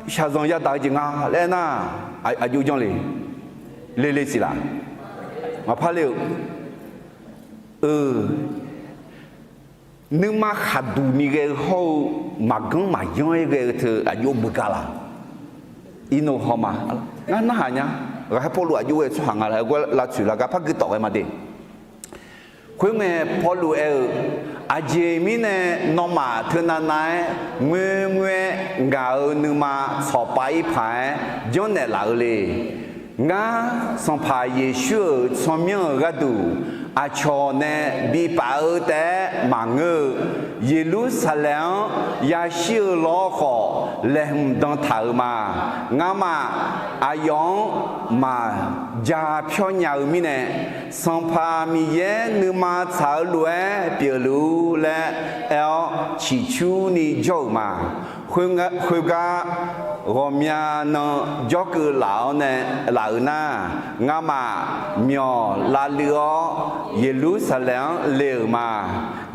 shaqzanq yadaq-eu jeq nga laer aernar, aqjox janr le, le le siq laq. Maqpar le-euq. Eu, nuima khaqduq ni ghae-eu hawr-eu, maqganr maqyanr-aer ghae-eu teu aqjox beugar laq. Irnov hawma, ngar narhaq nya. Ghaqkhaer Pawrluv aqjox ghae-eu tsawrhaq nga laer gar lavtsoeq lar gar par gui tawf ghae ma de. Khoerngae Pawrluv aer-eu, Aqjeq mirnae nawmaf teunav nav-aer ngoerngoer-aer ngaq-euq nuima tsawqpav ir paq-aer janrnaeq laf-eu le. Ngar, Sanqpaq Yeqsur-euq tsawrmyanr-euq gharduq aqcawq nae bipaf-eu taef-aer maqngeur-eu, Yeqlursaqlaeq-anr yashir-eu lawr khawf, laeqhmq dan taq-euq ma. Ngamaf aqyawf-anr maqja pyawr nya-eu mirnae, Sanqpaq Miqyaer nuima tsaq-eu lof-aer pyeufluf-ur laer aer-awr ciqcurni jawr-euq ma. Khoergar, ghawqmya nan jawrkeuv laf-awr nae laf-euq nar, ngamaf myawq lavluiv-awr Yeqlursaqlaeq-anr le-euq ma.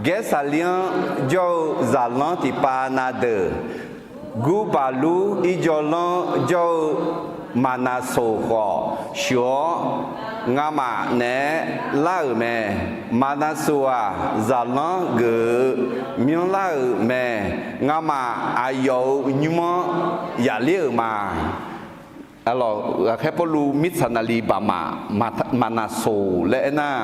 Gaersaqlir-anr jawr-eu zaqlanr tiqpav na deuq, Gurbaqlur irjawvlanr jawr-eu Maqnaqsoq khawf sheuq-awr, ngamaf naeq-aer lar-euq mae. Maqnaqsoq-aq, zaqlanr geuf-eu myanrlar-euq mae. Ngamaf aqyawf-euq nymr-anr yafler-euq ma. Aqlawq, Ghaqkhaer Pawrluv mirtsaq naqli baqmaf, Maqnaqsoq laer aernar,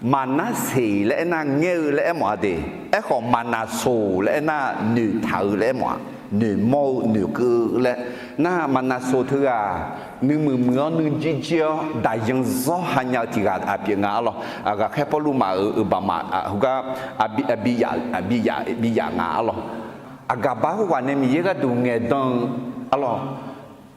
Maqnarseq laer aernar ngaer-eu laer aermawf-a de. Aerkhawf, Maqnaqsoq laer aernar noeqtaq-eu laer aermawf-a. Noeqmawr-eu noeqkeuv-eu laer. Nar, Maqnaqsoq teughaq nuimuiq muiq-awr nuijir jir-awr daqyan zawr ha nya-eu tiq ghaq pyeuf nga arlawr. Ghaqkhaer Pawrluv maf-euq baqmaf heugar bi yaf nga arlawr. Aqgaqbar khoerghaq nae Miqyaer gharduq ngaeqdan-eu arlawr.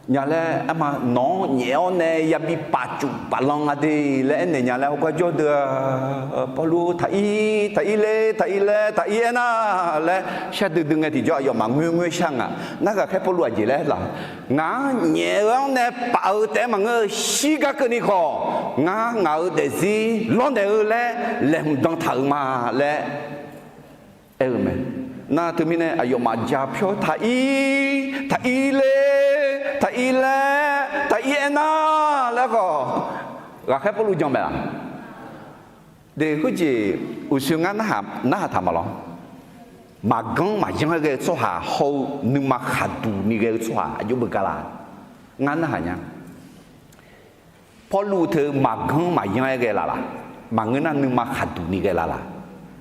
Nya laer aerma, nawq-anr nyaef-awr nae yabi pafcuf paflanr nga de laer aernaeq nya laer heugar jawr deuq-a, Pawrluv taq ir, taq ir ler, taq ir laer, taq ir aernar laer shar duidui ngae tiqjawr aqyawfmaf ngoerngoer shar nga. Nar, Ghaqkhaer Pawrluv aqjeq laer laq, ngaq-anr nyaef-eu-anr nae paf-eu taef-aer maqngeur-eu shirgar keuvni khawf, ngar ngaq-euq daefzir lawrnaeq-eu laer laeqhmq dan taq-euq ma laer aer-eu mae. Nar, teumirnae aqyawfmaf ja pyawr taq ir, taq ir ler, taq ir laer, taq ir aernar laer khawf, Ghaqkhaer Pawrluv jan mae-aq. De, khoerjeq uqshoe ngar narhaq taq ma lawr. Maqganr maqyanr-aer ghae-eu tsawrhaq hawr-eu nuima khaqduq ni ghae-eu tsawrhaq aqjox beugar la? Ngar narhaq nya. Pawrluv teu maqganr maqyanr-aer ghae laf laq? Maqngeur nar, nuima khaqduq ni ghae laf laq?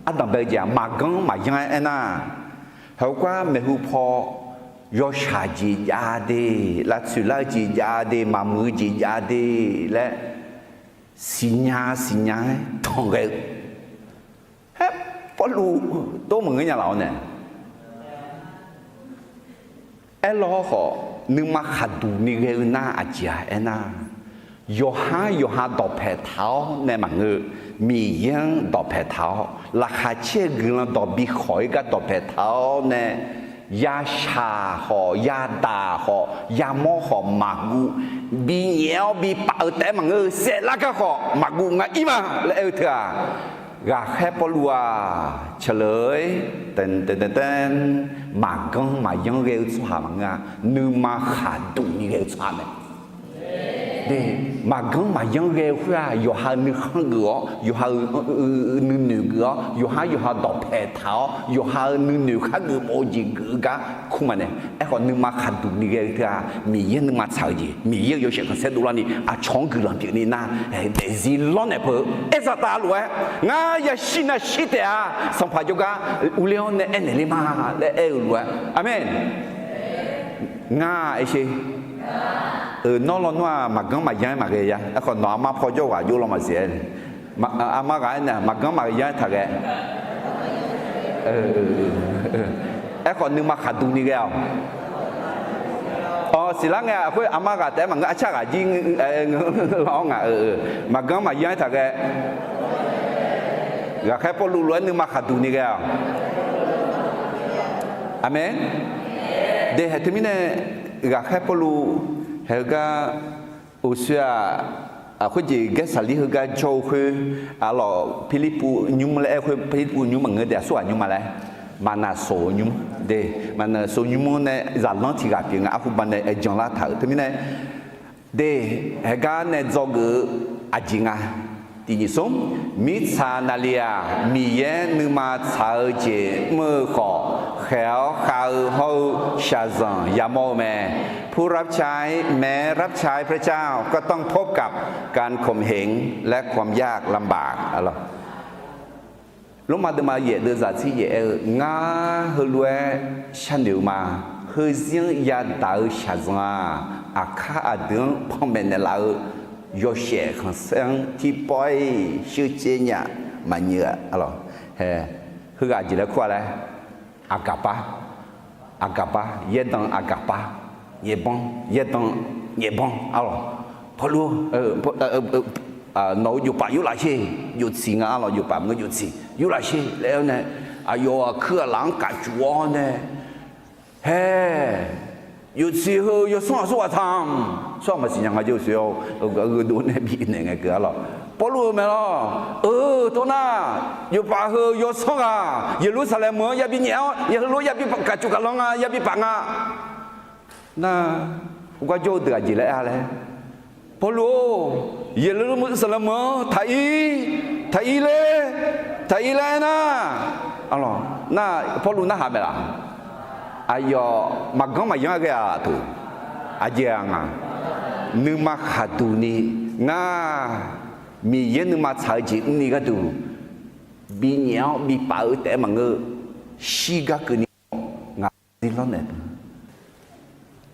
Ardanq bae-eu jeq-aq, maqganr maqyanr-aer aernar, heugar maeqhu paw yawshaq jeq jav de, lavtsoeq lar-eu jeq jav de, maqmuiq-eu jeq jav de laer siqnya siqnya-aer tanq ghae-eu. Haer, Pawrluv dov maqngeur nya laf-awr nae aerlawr khawf, nuima khaqduq ni ghae-eu nar aqjeq-a aernar, yawqhar yawqha dawqpaeq taq-awr nae maqngeur, Miqyaer-anr dawqpaeq taq-awr, laqkhaq caer-eu guiqlanq dawq bi khawq-ir gar dawqpaeq taq-awr nae, yashaq khawf, yadaq khawf, yamawr khawf maqguv, binyaef-awr bipaf-eu taef-aer maqngeur-eu saeflar gar khawf maqguv nga ir ma laer aer-eu teu-aq, Ghaqkhaer Pawrluv-aq, caqleur-ir, maqganr maqyanr ghae-eu tsawrhaq maqngeur-a, nuima khaqduq ni ghae-eu tsawrhaq mae. De, maqganr maqyanr ghae-eu khoer-aq, yawqha-euq nuikhanr geuf-awr, yawqha-euq nuinoeq geuf-awr, yawqhar yawqha dawqpaeq taq-awr, yawqha-euq nuinoeq khar geufmawf-eu jeq geuf-eu gar kur ma nae. Aerkhawf, nuima khaqduq ni ghae-eu teu-aq, Miqyaer nuima tsaq-eu jeq, Miqyaer-euq yawshaef khanqsaer dovlarni aqcawq-anr guiqlanq pyeufni nar, daefzir lawrnaeq peuq-eu aer zaqtaf lof-aer, ngar yashir navshir taef-a, sanqpaq jawrgar urler-awr nae aernaeq ler ma laer aer-eu lof-aer. Aqmeq. Ngar-a aer sher. Nawr lawnmr-aq maqganr maqyanr-aer maqghae ya. Aerkhawf nawq armar paw jawr ghaq jov law maqsiq-aer, armar ghaq-aer nae maqganr maqyanr-aer taqghae. Aerkhawf nuima khaqduq ni ghae-awq. Awq, siqlar ngae-aq khoer armar ghaq taef-aer maqngeur, arcar ghaq jir ngeur-awr ngaq-eu, maqganr maqyanr-aer taqghae. Ghaqkhaer Pawrluv lof-aer nuima khaqduq ni ghae-awq. Aqmeq. De hae teumirnae, ghaqkhaer Pawrluv haeq heugar uqshoe-aq, khoerjeq Gaersaqlir heugar jawr-eu khoer, arlawq Pirlirpuv nymr laer aer khoer Pirlirpuv nymr maqngeur de, aqsurghaq nymr ma laer, maqnaqsoq-eu nymr de, maqnaqsoq nymr-anr nae zaqlanr tiq ghaq pyeuf nga, arhuba nae aer janlar taq-euq teumirnae, de, haeq gar nae dzawgeuf-eu aqjeq nga. Tiq nyiq smr, mirtsaq naqliq-aq Miqyaer nuima tsaq-eu jeq mr-eu khawf, khaeq-awr khav-eu hawr-eu shaqzanq yamawr-eu mae. ผู้รับใช้ แม้รับใช้พระเจ้า ก็ต้องพบกับการข่มเหงและความยากลำบาก Lormav deuvma yaef deuvzaq tser yaef aer-eu, ngar heulof-aer sharnoeq-eu ma. Heuzir-anr yadaq-eu shaqzanq-aq, aqkar aqdui-anr panmaeq naeqlaf-eu yawshaef khanqsaer-anr tiqpawf-iq sheucaev nya maqnyir-a. Arlawq, heughaq jeq laer kur-a laer, aqgaqpar, aqgaqpar, yaerdanq aqgaqpar, nyaefbanr, yaerdanq nyaefbanr. Arlawq, Pawrluv, nawq-euq jofpaf yurlaf sher, joftsiq nga. Arlawq, jofpaf maqngeur, joftsiq yurlaf sher laer-awr nae, aqyawf aqkuir aqlaf-anr kafcuf-awr nae, hae, joftsiq heu yawsanr ghaq tsawrhaq taq-aq, tsawrhaq maqsiq nya nga jeq-awr, gheudov nae bifnaeq ngae keuv. Arlawq, Pawrluv-euq mae lawr. Eu, tov nar, jofpaf heu yawsanr ghaq Yeqlursaqlaeq meuq-anr yabi nyaef-awr, heulof yabi kafcuf kaflanr nga, yabi paf nga. Nar, heugar jawr-eu deuq aqjeq laer aer-a laer, Pawrluv-or, Yeqlursaqlaeq meuq-anr taq ir, taq ir ler, taq ir laer aernar, arlawq, nar Pawrluv narhaq mae laf? Aqyawf maqganr maqyanr ghae-aq teu, aqjeq-aq nga, nuima khaqduq ni, ngar Miqyaer nuima tsaq-eu jeq mrni gharduq binyaef-awr bipaf-eu taef-aer maqngeur, shirgar keuvni-awr ngaq zirlanr naeq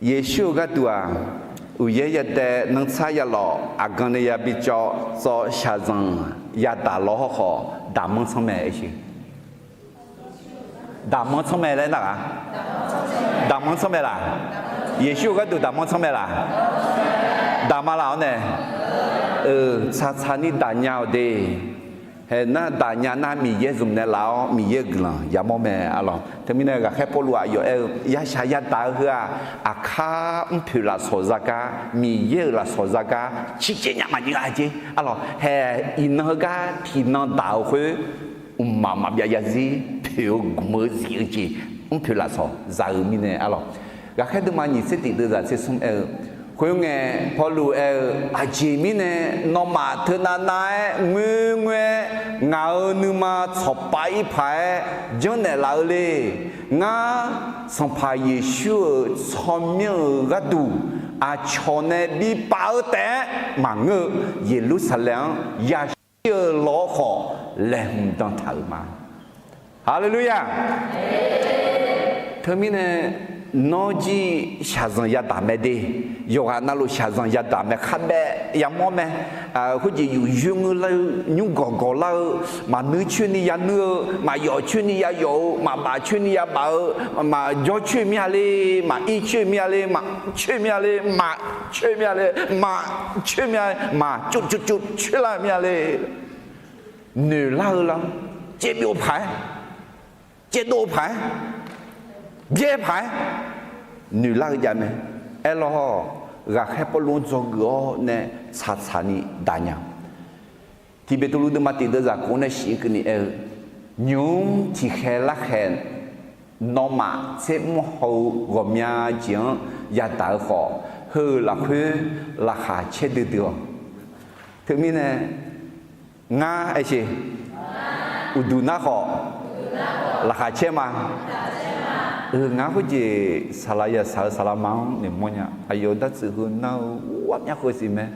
Yeqsur-euq gharduq-aq, uqyaer yadae nanrtsar yalawf aqgan nae yabi cawv tsawv shaqzanq yadaq law hawrkhawf, daqmanr tsanr mae aer sher. Daqmanr tsanr mae laer nar ghaq? Daqmanr tsanr mae laq? Yeqsur-euq gharduq daqmanr tsanr mae laq? Daqma laf-awr nae, eu, tsaqtsaq ni daqnya-awq de. Hae nar daqnya nar Miqyaer zmq nae laf-awr Miqyaer-euq guiqlanq yamawr mae. Arlawq, teumirnae ghaqkhaer Pawrluv aqyawf aer-eu, yashaq yadaq-eu heu-aq, aqkar mrpoeq lafsawq zagar, Miqyaer-euq lafsawq zagar ciqcaev nya maqnyir-a jeq. Arlawq, hae, iqnan heugar tiqnan daq-euq khoer, mqmaq maqbyav yarzir poeq-eu gmq-eu zif-eu jeq, mrpoeq lafsawq za-eu mirnae. Arlawq, ghaqkhaer deuvma nyiq tser tiq deuvzaq tser smr aer-eu, khoerngae, Pawrluv aer-eu, aqjeq mirnae nawmaf teunav nav-aer ngoerngoer-aer ngaq-euq nuima tsawqpav ir paq-aer janrnaeq laf-eu le. Ngar Sanqpaq Yeqsur-euq tsawrmyanr-euq gharduq aqcawq nae bipaf-eu taef-aer maqngeur-eu, Yeqlursaqlaeq-anr yashir-eu lawr khawf laeqhmq dan taq-euq ma. Haleluya! Teumirnae, nawr jir shaqzanq yadaq mae de. Yawqghaq navluf shaqzanq yadaq mae, kharbaev yamawr mae. Khoerjeq yuf yoer ngeur lar-eu, nymr gawq gawq lar-eu, maqnuir coer ni yanuir-eu, maqyawf coer ni yayawf-eu, maqbaf coer ni yabaf-eu, maqjawr coer mir-a le, maqir coer mir-a le, maqcoer mir-a le, maqcoer mir-a le, maqcoer mir-a, maqcov cov cov coer lar mir-a le. Noeq lar-eu lar, caevbyov paq-aer, caevdov paq-aer, byaer paq-aer, noeq lar-eu jav mae. Aerlawr, ghaqkhaer Pawrluv-anr dzawgeuf-awr nae tsaqtsaq ni daqnya. Tiq Beqtuvluv deuvma tiq deuvzaq kov nae shif-eu keuvni aer-eu, nymq-mr tiqkhaeq larkhaeq nawmaf tser mr haw-eu ghawqmya jeq-anr yadaq-eu khawf, heu-euq lafkhoer laqkhaq caer duidui-awq. Teumirnae, ngar aer sher, uqduq nar khawf laqkhaq caer ma. Ngar khoerjeq saqlaq yasaq-eu saqlaq ma-anr noeqmawr nya. Aqyawf dartsuif heu nar-eu ghawqmya khoer siq mae.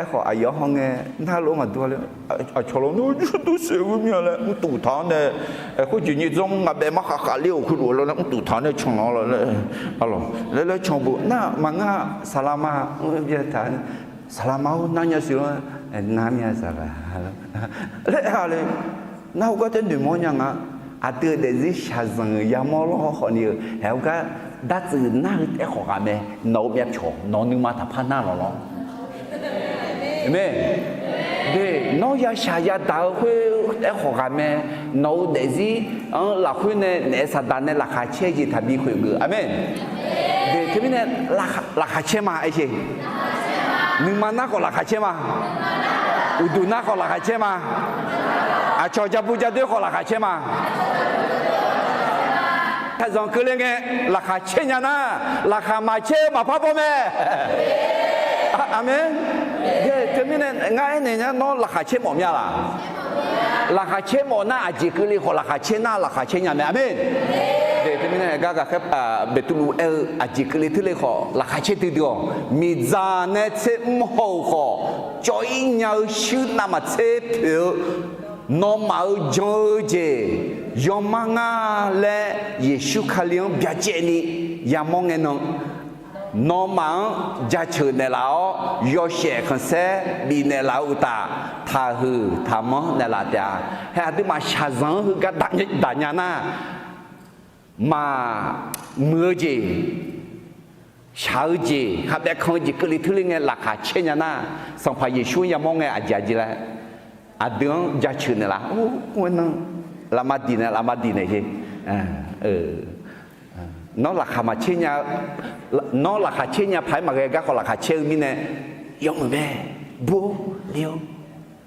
Aerkhawf aqyawf-anr hawngae narlof-aer maqdur-a le. Aqcawq lawr nar jur dur sheuq-eu mir-a laer mrtuf taq-awr nae, khoerjeq nyiq dzanr ngaq baef mar khaqkhaq ler-awq khoerdov-a laer mrtuf taq-awr nae canlawr-a laer, arlawq laer laer can-eu bu nar maqngeur-a. Saqlaqma-anr byae taq, saqlaqma-or nar nya siq lawr, nar mir-a saqlaq laer aer-a le. Nar heugar taer noeqmawr nya nga. Aqdui-euq daefzir shaqzanq-euq yamawr lawr khawfni-eu haeq heugar dartsuif nar-eu taef khawf ghaq mae. Nawq-euq myavpyawq nawq-eu nuima taqpar nar lawq lawr. Aqmeq. De, nawr yashaq yadaq-eu khoer taef khawf ghaq mae. Nawq-euq daefzir-anr lafkhoer nae naef saqdaq nae laqkhaq caer-eu jeq taqbi khoeq geuf. Aqmeq. De, teumirnae laqkhaq caer ma aer-eu. Nuima nar khawf laqkhaq caer ma. Uqduq nar khawf laqkhaq caer ma. Aqcawq ja bu ja doer khawf laqkhaq caer ma. Taqzanq keuvle ngae laqkhaq caer nya nar, laqkhaq maqcaer-eu maqpar baw mae. Aqmeq. Teumirnae ngar aernaeq nya nawr laqkhaq caer mawf mya laq? Laqkhaq caer mawf nar aqjeq keuvle khawf laqkhaq caer nar laqkhaq caer nya mae. Aqmeq. Teumirnae gar gaqkhaer Beqtuvluv aer-eu aqjeq keuvle teurle khawf laqkhaq caer duidui-awq. Miqdzaq nae tser mr haw-euq khawf, cawv-ir nya-eu shuir navmaqtser poeq-eu, nawmaf-euq jan-eu jeq yawmar nga laer Yeqsur Kali-anr byacaevni yamawr ngae nan, nawmaf-anr jaceuq naeqlaf-awr yawshaef khanqsaer bifnaeq laf-eu uqtaf, taqhuiq taqmanr naeqlaf taef-a. Hae aqduimaf shaqzanq-anr heugar daq nya nar, maqmuiq-eu jeq, shaq-eu jeq, khavbaev kan-eu jeq keuvle teurle ngae laqkhaq caer nya nar, Sanqpaq Yeqsur-anr yamawr ngae aqjeq aqjeq laer aqdui-anr jaceuq naeqlaf-awr, nan lafma diq naeq lafma diq naeq jeq. Nawr laqkhaq maqcaer nya, nawr laqkhaq caer nya paq-aer maqghae gar khawf laqkhaq caer-eu mirnae, yawmuiq mae, bur-awr, le-awr,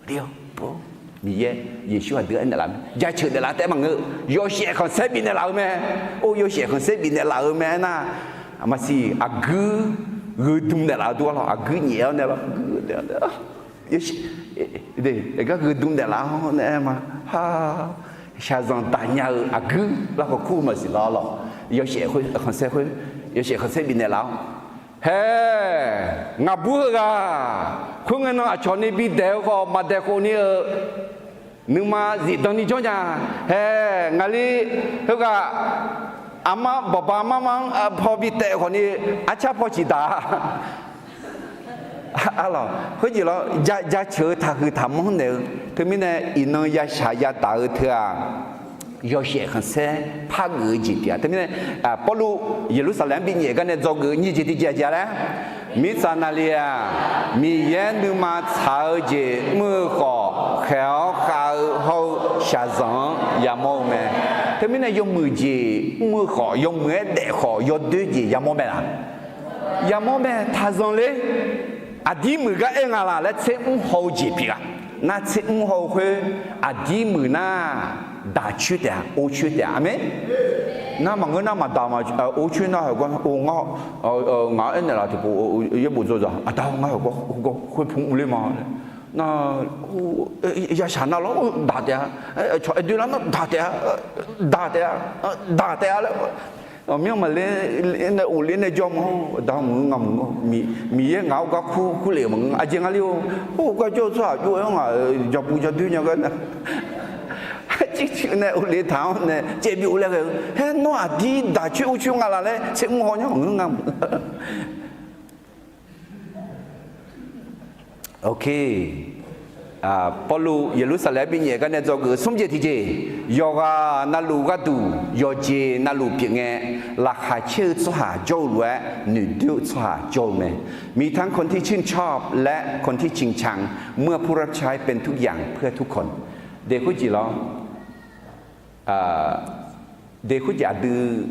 le-awr, bur-awr. Miqyaer Yeqsur aqdui-anr aernaeq laf mae, jaceuq naeqlaf taef maqngeur, yawshaef khanqsaer bifnaeq laf-eu mae. Or, yawshaef khanqsaer bifnaeq laf-eu mae aernar, maqsiq aqguir gheudm naeqlaf-eu dur-a lawr, aqguir nyaef-awr nae lawr, gar gheudm naeqlaf-awr nae aer ma. Shaqzanq daq nya-eu aqguir larkhawf kur-eu maqsiq lawr lawr, yawshaef khanqsaer khoer, yawshaef khanqsaer bifnaeq laf-awr, hae, ngaqbur heughaq khoerngae nan aqcawq ni bidaeq-eu khawf maqdaeq khofni-euq nuima zifdan ni jawr nya. Hae, ngaqli heughaq aqma bawqba marmar-anr paw bitaef khawfni arcar paw ciq daq-a. Arlawq, khoerjeq lawr, jaceuq-eu taqhuiq taqmanr naeq-eu, teumirnae iqnan yashaq yadaq-eu teu-aq, yawshaef khanqsaer pargeuf-eu jeq pyeuf-a. Teumirnae Pawrluv Yeqlursaqlaeq-anr binyaef gar nae dzawgeuf-eu nyiq jeq tiqjeq aqjeq laer, mirtsaq naqli-aq, Miqyaer nuima tsaq-eu jeq mr-eu khawf, khaeq-awr khav-eu hawr-eu shaqzanq-anr yamawr-eu mae. Teumirnae yawmuiq jeq mr-eu khawf, yawmuiq-aer daef khawf, yawdoer jeq yamawr mae laq? Yamawr mae. Taqzanq ler. Aqdir muiq gar aer nga laq laer tser mr haw-eu jeq pyeuf-a. Nar tser mr haw-eu khoer, aqdir muiq nar daq coer taef-a, or coer taef-a. Aqmeq. Nar maqngeur nar maqdaq ma, or coer nar heugar, or, ngaq-anr aernaeq laf tiqpov yaerbof dzaw zaq, aqda ngar heugar khoer pmr ler ma. Nar, yashaq nar lawr daq taef-a, cawq aer doer lar nar daq taef-a, daq taef-a, daq taef-a laer. Aqmyanr maqler nae of ler nae jawr ma. Aqda maqngeur nga maqngeur, Miqyaer ngaq-anr gar kur kur lef maqngeur. Aqjeq nga ler-or, or gar jawr-eu tsawrhaq jov-aer-anr ngaq ja bu ja doer nya gar nar, arcir civ nae of le taq-anr nae caev bi of laer ghae-eu. Haer nawr aqdir daq coer or coer nga laq laer tser mr haw nya maqngeur nga maqngeur. Pawrluv Yeqlursaqlaeq-anr binyaef gar nae dzawgeuf-eu smr jeq tiqjeq, yawqghaq navluf gharduq yawqjeq navluf pyeuf ngae, laqkhaq caer-eu tsawrhaq jawr-eu lof-aer noeqdoer-eu tsawrhaq jawr-eu mae. มีทั้งคนที่ชื่นชอบ และคนที่ชิงชัง เมื่อผู้รับใช้เป็นทุกอย่างเพื่อทุกคน de khoerjeq lawr. De khoerjeq aqdui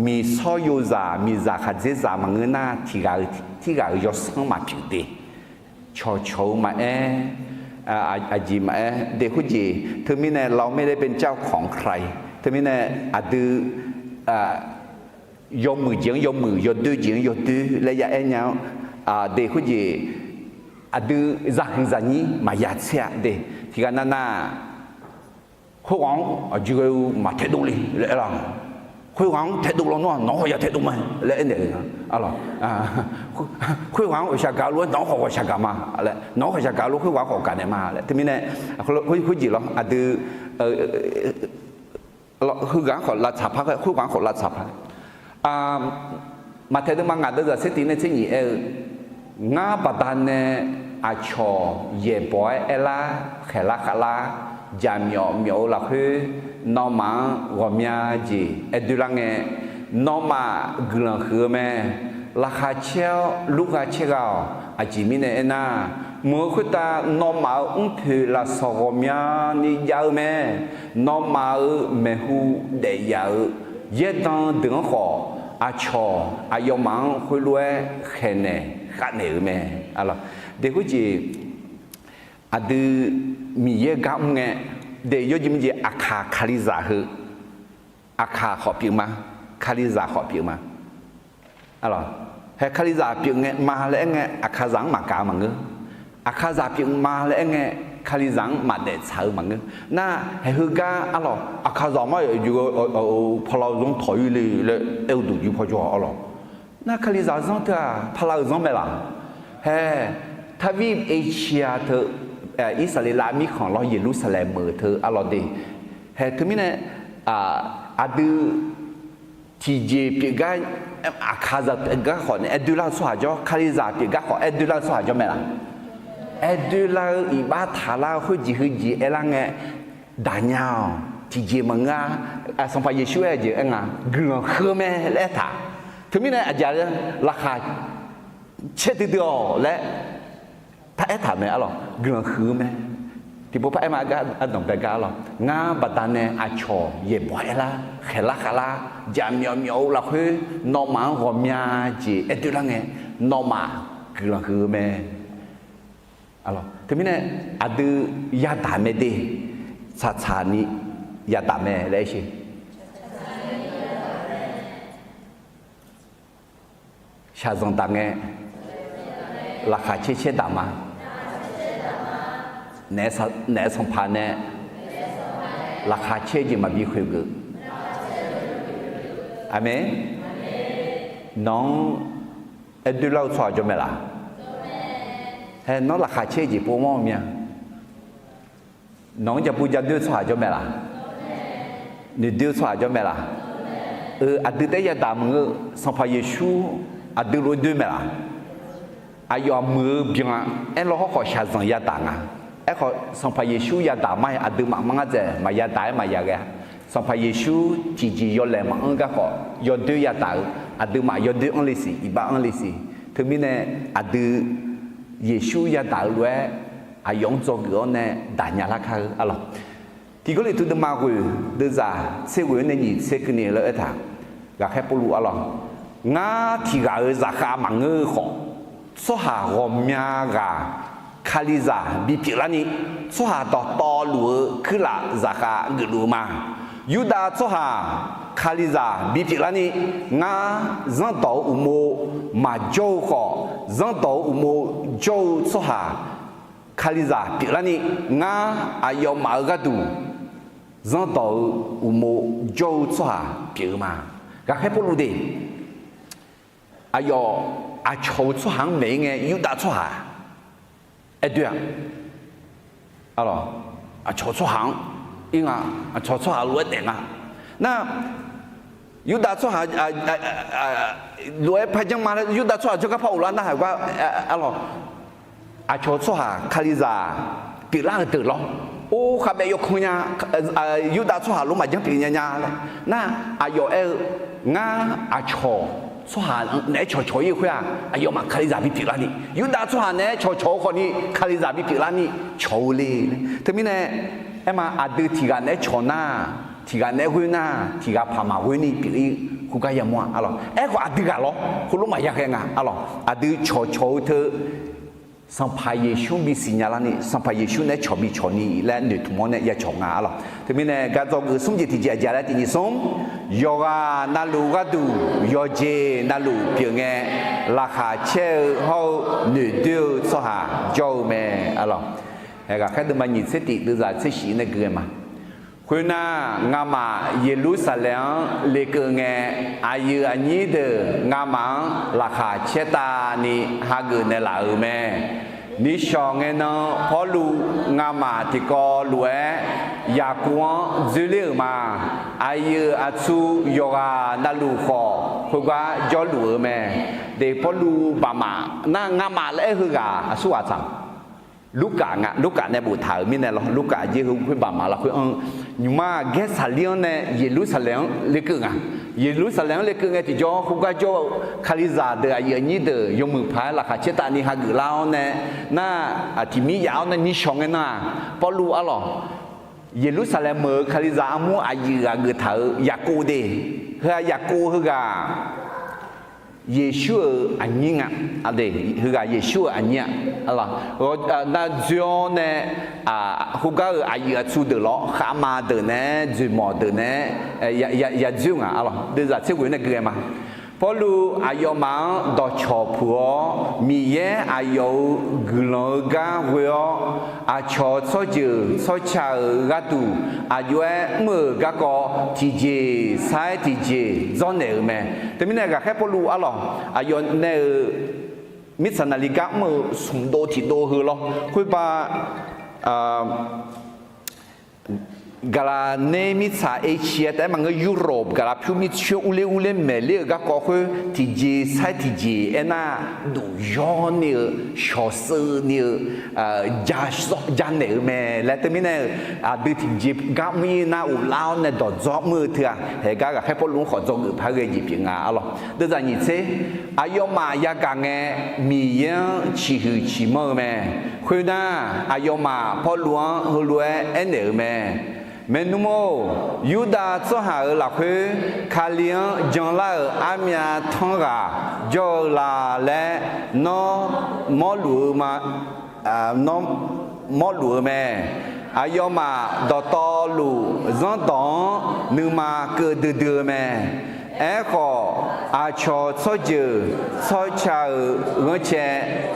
miqsawr yozaq miqzaq khaqdzerzaq maqngeur nar tiq ghaq-eu tirghaq-euq yawsanr maqpyeuf de. Cawqcawq-eu maqaer, aqjeq maqaer de khoerjeq teumirnae เราไม่ได้เป็นเจ้าของใคร teumirnae aqdui yawmuiq jeq-anr yawmuiq, yawdoer jeq-anr yawdoer laer ya aer nya-anr, de khoerjeq aqdui zaqhuiq zaqnyir maqya tser-a de. Tiqghaq navnav khoerghaq-anr aqjeq ghae-eu maqtaedov le laer aer-a. Khoerghaq-anr taedov lawnmr-aq nawq-anr ya taedov ma laer aernaeq-eu nga. Arlawq, khoerghaq-anr ghawqshaq gaq lof-aer nawq-anr khawf ghawqshaq gaq ma laer, nawq-anr ghawqshaq gaq lof khoerghaq-anr khawf gaq naeq ma laer. Teumirnae, khoerjeq lawr aqdui heughaq-anr khawf lavtsaq par-aer, khoerghaq-anr khawf lavtsaq par-aer. Maqtaeq deuvma ngaq deuvzaq tser tiq nae tser nyiq aer-eu, Ngar baqdanae aqcawq yaeqbawq-aer aerlar, khaeqlar khavlar, jaqmyawf myawf-eu lafkhoer, nawmaf-anr ghawqmya jeq aer doerlar ngae, nawmaf guiqlanq huiq-eu mae. Laqkhaq caer-awr lurgha caer gha-awq. Aqjeq mirnae aernar, mq-euq khoertav nawmaf-euq mrpoeq lafsawq ghawqmyani jav-eu mae. Nawmaf-euq maeqhu daef yaf-euq yaerdan deuq-anr khawf, aqcawq aqyawfmaf-anr khoerlof-aer khaeqnaeq khavnaeq-euq mae. Arlawq, de khoerjeq aqdui Miqyaer gar mr ngae, de yawjeq mirjeq aqkaq Kalizaq heu, aqkaq khawf pyeuf ma, Kalizaq khawf pyeuf ma. Arlawq, hae Kalizaq pyeuf ngae ma laer aer ngae, aqkaqzaq-anr maqgaq-eu maqngeur. Aqkaqzaq pyeuf ma laer aer ngae, Kalizaq-anr maqdaef tsaq-eu maqngeur. Nar, haeq heugar arlawq, aqkaqzaq-anr ma yawqjeq-eu palav-eu zanr tawq-ir le laer aer-eu duqjuq paw jawr-a arlawq. Nar Kalizaq zanr teu-aq palav-euq zanr mae laq? Hae, Tavir Asia teu, Irsaqleqlav mirkhanq lawr Yeqlursaqlaeq meuq teu arlawq de. Hae teumirnae, aqdui tiqjeq pyeufgar, aqkaqzaq pyeufgar khawf nae aer doerlar-eu tsawrhaq jawr, Kalizaq pyeufgar khawf aer doerlar-eu tsawrhaq jawr mae laq? Aer doerlar-eu iqbax taqlar-eu khoerjeq heujeq aerlar ngae, daqnya-awq. Tiqjeq maqngeur-a. Sanqpaq Yeqsur aer-eu jeq aer nga, guiqlanq huiq-eu mae laer aertaq. Teumirnae aqjeq laqkhaq caer duidui-awq laer paraer taq mae arlawq. Guiqlanq huiq-eu mae. Tiqpov paraer ma gar ardanq bae gar arlawq. Ngar baqdanae aqcawq yaeqbawq aerlar, khaeqlar khavlar, jaqmyawf myawf-eu lafkhoer, nawmaf-anr ghawqmya jeq aer doerlar ngae, nawmaf guiqlanq huiq-eu mae. Teumirnae aqdui yadaq mae de, tsaqtsaq ni yadaq mae laer aer sher. Shaqzanq daq ngae, laqkhaq caer caer daq ma. Naef sanqpaq nae laqkhaq caer jeq maqbi khoeq geuf. Aqmeq. Nawq-anr aer doerlar-eu tsawrhaq jawr mae laq? Hae, nawr laqkhaq caer jeq pov mawr-eu mya. Nawq-anr ja pov ja doer-eu tsawrhaq jawr mae laq? Noeqdoer-eu tsawrhaq jawr mae laq? Eu, aqdui taef-aer yadaq meuq-eu Sanqpaq Yeqsur aqdui lof-aer doer mae laq? Aqyawf aqmuiq-eu byan aerlaw hawrkhawf shaqzanq yadaq nga. Aerkhawf Sanqpaq Yeqsur yadaq ma-aer aqduimaf mar ngar dzaeq maqyadaq-aer maqya ghae-a. Sanqpaq Yeqsur tiqjeq yawlaeq maqanr garkhawf yawdoer yadaq-eu, aqduimaf yawdoer anr le siq, iqbax anr le siq. Teumirnae aqdui Yeqsur yadaq-eu lof-aer aqyawf-anr dzawgeuf-awr nae daqnya lar kar-eu arlawq. Tiq Gawrliqtu deuvma ghoeq deuvzaq tser ghoeq-anr nae nyiq tser keuvni laer aertaq. Ghaqkhaer Pawrluv arlawq, ngar tiq ghaq-euq zaqkhav maqngeur-eu khawf, tsawrhaq ghawqmya ghaq Kalizaq bipyeuf larni, tsawrhaq dawqtawvluf-eu kuirlaf zaqkhav geufluf-eu ma. Yurdav tsawrhaq Kalizaq bipyeuf larni, ngar zanrdawq-eu uqmov maqjawr-eu khawf, zanrdawq-eu uqmov jawr-eu tsawrhaq Kalizaq pyeuflarni, ngar aqyawfmaf-euq gharduq zanrdawq-eu uqmov jawr-eu tsawrhaq pyeuf-eu ma. Ghaqkhaer Pawrluv de, aqyawf aqcawq-eu tsawrhaq-anr maeq-ir ngae, Yurdav tsawrhaq aer doer-a. Aqcawq tsawrhaq-anr ir nga, aqcawq tsawrhaq lof-aer daef nga. Nar, Yurdav tsawrhaq lof-aer par janr ma laer, Yurdav tsawrhaq janr gar par of lar narhaq gar arlawq. Aqcawq tsawrhaq Kalizaq pyeuflar-eu deuq lawr. Or, khavbaev yawkan nya, Yurdav tsawrhaq lof maqjanr pyeuf nya nya laer. Nar, aqyawf aer-eu, ngar aqcawq tsawrhaq naeq-aer cawqcawq-ir-eu khoer-aq, aqyawfmaf Kalizaq bipyeuf larni, Yurdav tsawrhaq naeq-aer cawqcawq-eu khawfni Kalizaq bipyeuf larni cawq-eu le laer. Teumirnae aerma, aqdui tiq ghaq naeq-aer cawq nar, tiq ghaq naeq-aer ghoer nar, tiq ghaq paq maqghoer ni pyeuf-ir khoergar yamawr-a arlawq. Aerkhawf aqdui ghaq lawr, heulof maqya ghae nga arlawq. Aqdui cawqcawq-eu teu Sanqpaq Yeqsur bisiq nya larni, Sanqpaq Yeqsur naeq-aer cawq bicawq ni laer noeqtmq-awr nae ya cawq nga arlawq. Teumirnae gar dzawgeuf smr jeq tiqjeq aqjeq laer tiq nyiq smr, yawqghaq navluf gharduq yawqjeq navluf pyeuf ngae, laqkhaq caer-eu hawr-eu noeqdoer-eu tsawrhaq jawr-eu mae arlawq. Ghaqkhaer deuvma nyiq tser tiq deuvzaq tser shif nae gui-aer ma. Khoernar, ngamaf Yeqlursaqlaeq-anr lekeuv ngae, aqyuif aqnyir deuq ngamaf-anr laqkhaq caertavni hageuf naeqlaf-euq mae. Nishawq ngae nan Pawrluv ngamaf tiqkawv lof-aer Yaqkov-anr dzoerler-euq ma. Aqyuif aqtsu yawqghaq navluf khawf khoergar jawrluf-eu mae. Deq Pawrluv baqmaf nar ngamaf laer aer heughaq aqsurghaq tsaq. Lurkaf nga, Lurkaf nae boftaq-euq mirnae lawr, Lurkaf jir heu khoer baqmaf lafkhoer anr-eu. Nymqmar Gaersaqlir-anr nae Yeqlursaqlaeq-anr lekeuv nga. Yeqlursaqlaeq-anr lekeuv ngae tiqjawr khoergar jawr-eu Kalizaq deuq aqyuif aqnyir deuq yawmuiq paq-aer laqkhaq caertavni hageuf lar-awr nae, nar, tiqmir yaf-awr nae nishawq ngae nan-aq, Pawrluv arlawq, Yeqlursaqlaeq meuq-eu Kalizaq armur aqyuif ghaq geuftaq-euq Yaqkov de. Heu-aq Yaqkov heughaq Yeqsur-euq aqnyir nga. Heughaq Yeqsur-euq aqnyir-aq, nar dzoer-awr nae, khoergar-euq aqyuif aqtsu deuq lawr, khavma deuq nae, dzoeqmawf deuq nae, ya dzoer nga arlawq. Deuvzaq tser ghoeq nae gui-aer ma. Pawrluv aqyawfmaf-anr dawqcawq puq-awr, Miqyaer aqyawf-euq guiqlanq-eu gar ghoe-awr, aqcawq tsawrjeuq tsawrca-euq gharduq aqjox-aer mr-euq garkawv tiqjeq sair tiqjeq dzawrnaeq-euq mae. Teumirnae ghaqkhaer Pawrluv arlawq, aqyawf nae-euq mirtsaq naqli gar mr-eu smq dov tiq dov heu lawr. Khoerba Gaqlaqner mirtsaq Asia taef-aer maqngeur, Europe gaqlaq pyur mircoer urler urler maeqler-euq garkawv khoer tiqjeq sair tiqjeq aernar, duf yawr ni-eu, shawq seuv ni-eu, janaeq-eu mae laer teumirnae-euq, aqdui tiqjeq gar mr-ir nar uvlar-awr nae dawqdzawr mr-eu teu-aq, haegar ghaqkhaer Pawrluv-anr khawf dzawgeuf par ghae jeq pyeuf nga arlawq. Deuvzaq nyiq tser, aqyawfmaf yagaq ngae, Miqyaer-anr ciqhuiq ciqmanr-eu mae. Khoernar, aqyawfmaf Pawrluv-anr heulof-aer aernaeq-euq mae. Maernmr-or, Yurdav tsawrhaq-euq lafkhoer Kali-anr janlar-euq armyav tanr ghaq jawr-eu la laer nawr mawrluf-eu ma. Nawr mawrluf-eu mae. Aqyawfmaf dawqtawvluf zanrdawq-anr nuima keuv duidui-eu mae. Aerkhawf, aqcawq tsawrjeuq tsawrca-euq ghanrcae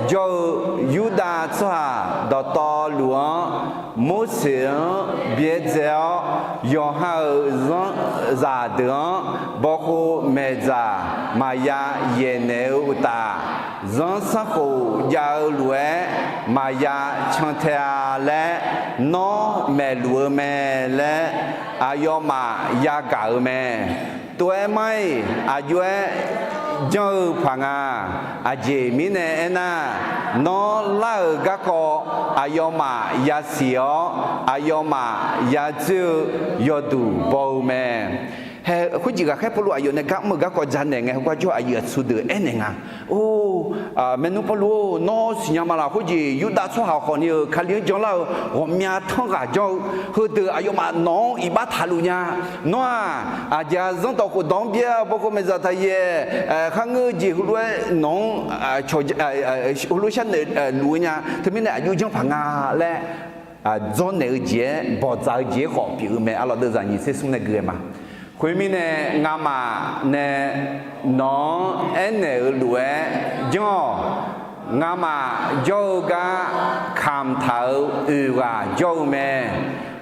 jawr-eu Yurdav tsawrhaq dawqtawvluf-anr Morseq-anr byaerdzae-awr, yawqha-euq zanrzaq deuq-anr bawkhov maeqdzaq maqya yaeqnaeq-eu uqtaf, zanrsanrkhof jav-eu lof-aer maqya cantae-a laer nawr maeqluf-eu mae laer aqyawfmaf yagaq-euq mae. Tov-aer mar-iq aqjox-aer janr-eu paq nga. Aqjeq mirnae aernar, nawr lar-euq garkawv aqyawfmaf yasiq-awr, aqyawfmaf yadzoer-eu yawduq baw-eu mae. Hae, khoerjeq ghaqkhaer Pawrluv aqyawf nae gar mr-eu garkawv janaeq ngae, heugar jawr-eu aqyuif aqtsu deuq aernaeq nga. Or, maernmr Pawrluv-or, nawr siqnya ma laq? Khoerjeq Yurdav tsawrhaq khawf ni-euq Kali-anr janlar-eu ghawqmya tanr ghaq janr-eu heudeuq aqyawfmaf nawq-anr iqbax taqluf nya. Nawr-aq, aqjeq-aq zanrdawq khofdawq-anr byaer-awr, bawkhov maeqdzaq taqyaer, kharngeur-eu jeq heulof-aer nawq-anr heulof sharnoeq luf-eu nya. Teumirnae aqjox janr paq nga laer dzawrnaeq-eu jeq-aer bawqdzaq-eu jeq-aer khawf pyeuf-eu mae. Arlawq, deuvzaq nyiq tser smr nae gui-aer ma. Khoermirnae, ngamaf nae nawq-anr aernaeq-euq lof-aer janr-awq. Ngamaf jawr-eu gar kamq taq-euq oeq ghaq jawr-eu mae.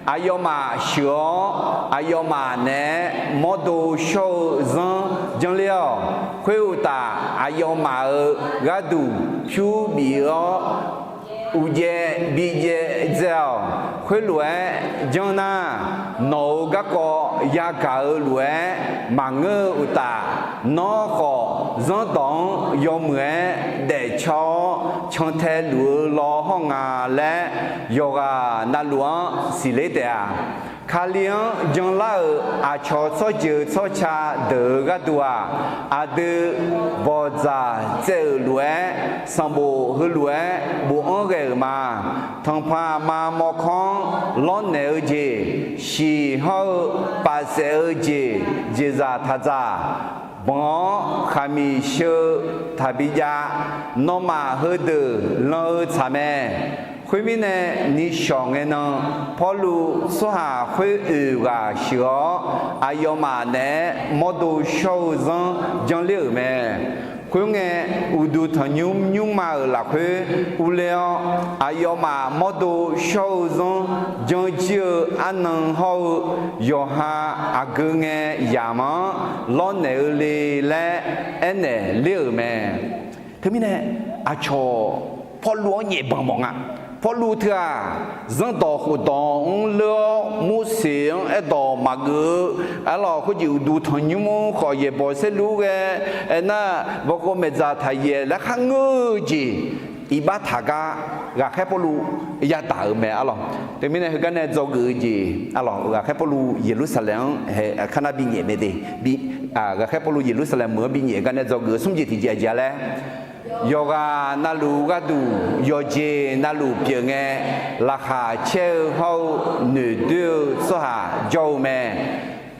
Aqyawfmaf sheuq-awr, aqyawfmaf naeq-aer mawrdo shawr-eu zanr janrler-awq. Khoeruqtaf, aqyawfmaf-euq gharduq pyur bif-awr, uqjaev bijaev dzae-awq. Khoerlof-aer janr nar, nawq-euq garkawv yagaq-eu lof-aer maqngeur-eu uqtaf, nawr khawf zanrdawq-anr yawmuiq-aer daefcaw-awr cantae luf-eu law hawr nga laer, yawqghaq navluf-anr siqler taef-a. Kali-anr janlar-euq aqcawq tsawrjeuq tsawrca deuq-euq gharduq-aq, aqdui bawqdzaq tsaev-euq lof-aer, sanqbof heulof-aer bofanr ghae-euq ma. Tanqpaq aqma mawrkawr-anr lawrnaeq-eu jeq, shiq hawr-eu paf saef-eu jeq, jeqzaq taqdzaq, banq-awr khaqmiq sheu-eu taqbi jav, nawmaf heudeuq lan-eu tsaq mae. Khoermirnae, nishawq ngae nan Pawrluv tsawrhaq khoer oeq ghaq sheuq-awr, aqyawfmaf naeq-aer mawrdo shawr-eu zanr janrler-euq mae. Khoerngae, uqduq tanqnymr nymrma-euq lafkhoer urler-awr, aqyawfmaf mawrdo shawr-eu zanr janr jir-eu arnan hawr-eu yawqha aqgeu ngae yamq-anr lawrnaeq-eu le laer aernaeq ler-euq mae. Teumirnae, aqcawq Pawrluv-anr nyaefbanq mawf nga. Pawrluv teu-aq, zanrdawq khofdawq-anr leur-awr, Morseq-anr aerdawq maqgeuf-eu, arlawq khoerjeq uqduq tanqnymr-anr khawf yaeqbawq saerlu ghae, aernar, bawkhov maeqdzaq taqyaef laer kharngeur-eu jeq iqbax taq gar, ghaqkhaer Pawrluv yadaq-euq mae arlawq. Teumirnae heugar nae dzawgeuf-eu jeq arlawq, ghaqkhaer Pawrluv Yeqlursaqlaeq-anr hae karnar binyaef mae de. Ghaqkhaer Pawrluv Yeqlursaqlaeq meuq-anr binyaef gar nae dzawgeuf-eu smr jeq tiqjeq aqjeq-a laer, yawqghaq navluf gharduq yawqjeq navluf pyeufngae, laqkhaq caer-eu hawr-eu noeqdoer-eu tsawrhaq jawr-eu mae.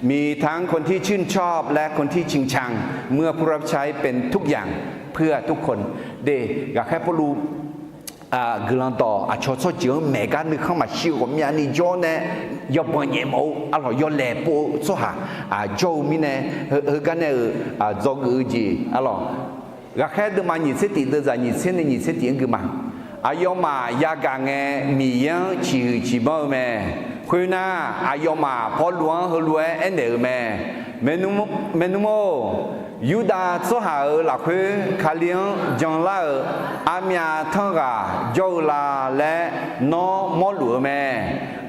มีทั้งคนที่ชื่นชอบและคนที่ชิงชัง เมื่อผู้รับใช้เป็นทุกอย่างเพื่อทุกคน de. Ghaqkhaer Pawrluv guiqlanq dawq aqcawq tsawrjeuq-anr maeq gar nuikhanr maqshir-eu ghawqmyani jawr nae, yawbanq nyaef mawf-eu arlawq yawlaeq pov-eu tsawrhaq jawr-eu mirnae, heugar nae-euq dzawgeuf-eu jeq arlawq, ghaqkhaer deuvma nyiq tser tiq deuvzaq nyiq tser nae nyiq tser tiq-anr gui ma. Aqyawfmaf yagaq ngae, Miqyaer-anr ciqhuiq ciqbanr-eu mae. Khoernar, aqyawfmaf Pawrluv-anr heulof-aer aernaeq-euq mae. Maernmr-or, Yurdav tsawrhaq-euq lafkhoer Kali-anr janlar-euq armyav tanr ghaq jawr-eu la laer nawr mawrluf-eu mae.